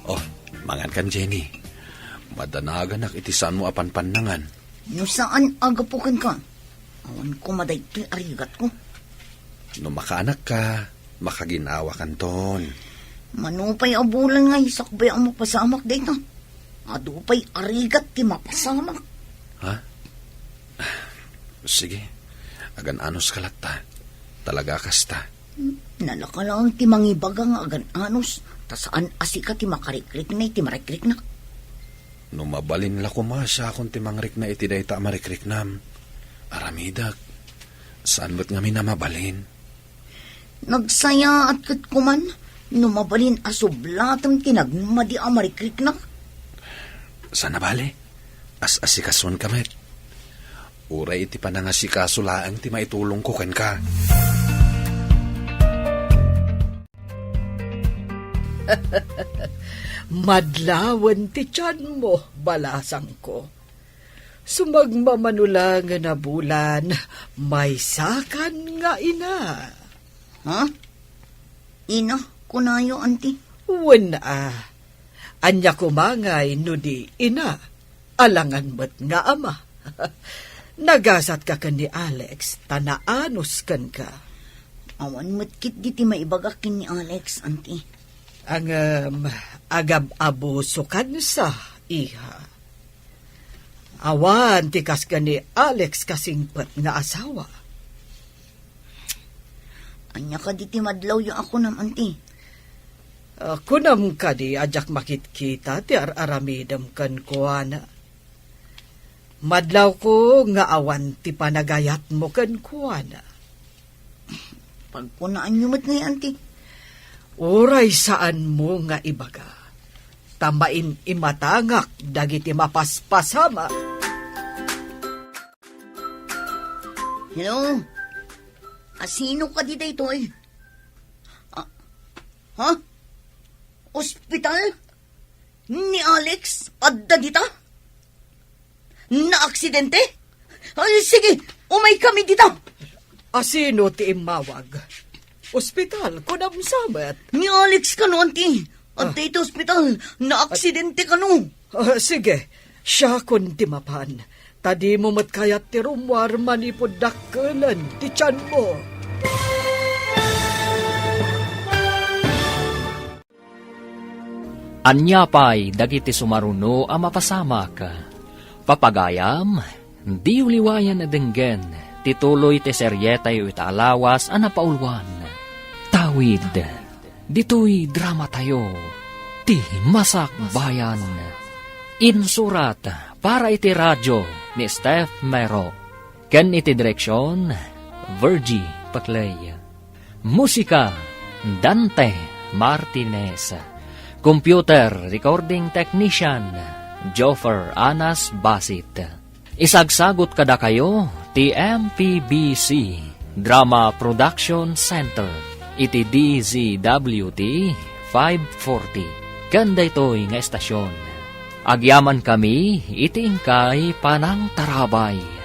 Oh, mangankan, Jenny. Madanaganak iti saanmo a panpannangan. No saan a gapu kenka, awan koma daytoy a rigatko. No makaanakka, makaginawakanton. Mano pay a bulan nga isakbay a mapasamak dayta. Adu pay a rigat ti mapasamak. Ha? Sige, agan-anos ka latta. Talaga a kasta. Nalaka laeng ti mangibaga nga agan-anos, ta saan a sika ti makarikrikna iti marikriknak. No mabalin la koma siakon ti mangrikna iti dayta a marikriknam, aramidek. Saan met ngamin a mabalin. Nagsayaat ket kuman no mabalin a sublatem ti nagmadi a marikriknak. Saan a bale, as-asikasuenka met. Uray iti panangasikaso laeng ti maitulongko kenka. Madlawen ti tianmo, balasangko. Sumagmamano laengen a bulan, maysakan nga ina. Ha? Ina, kunayo, anti? Wen a. Ania koma ngay no di ina? Alangan met nga ama. Nagasatka ken ni Alex, ta naanos kenka. Awan met ketdi ti maibagak ken ni Alex, anti. Ngem, agab-abusokansa, iha. Awan ti kas ken ni Alex kasingpet nga asawa. Ania kadi ti madlawyo a kunam, anti? Ah, kunam kadi a diak makitkita ti ar-aramidem kenkuana? Madlawko nga awan ti panagayatmo kenkuana. Pagkunaanyo met ngay, anti? Uray saanmo nga ibaga, ta maim-imatangak dagiti mapaspasamak. Hello? Asino kadi daytoy? Ah, ha? Ospital? Ni Alex? Adda dita? Naaksidente? Ay, sige, umay kami dita. Asino ti immawag? Ospital, kunam sa met. Ni Alex kano, anti. Adda iti ospital, naaksidente kano. Ah, sige, siakon ti mapan. Ta dimo met kayat ti rummuar manipud dakkelen ti tianmo. Ania pay dagiti sumaruno a mapasamak? Papagayam, diyo liwayan a denggen ti tuloy ti serietayo ita a lawas a napauluan. Tawid, ditoy dramatayo, ti Masakbayan. Insurat para iti radio ni Steph Mero. Ken iti direksion, Virgie Paclay. Musika, Dante Martinez. Computer recording technician, Joffer Anas Basit. Isagsagot kadakayo ti M P B C Drama Production Center iti D Z W T five forty ken daytoy nga estasyon. Agyamankami iti inkay panangtarabay.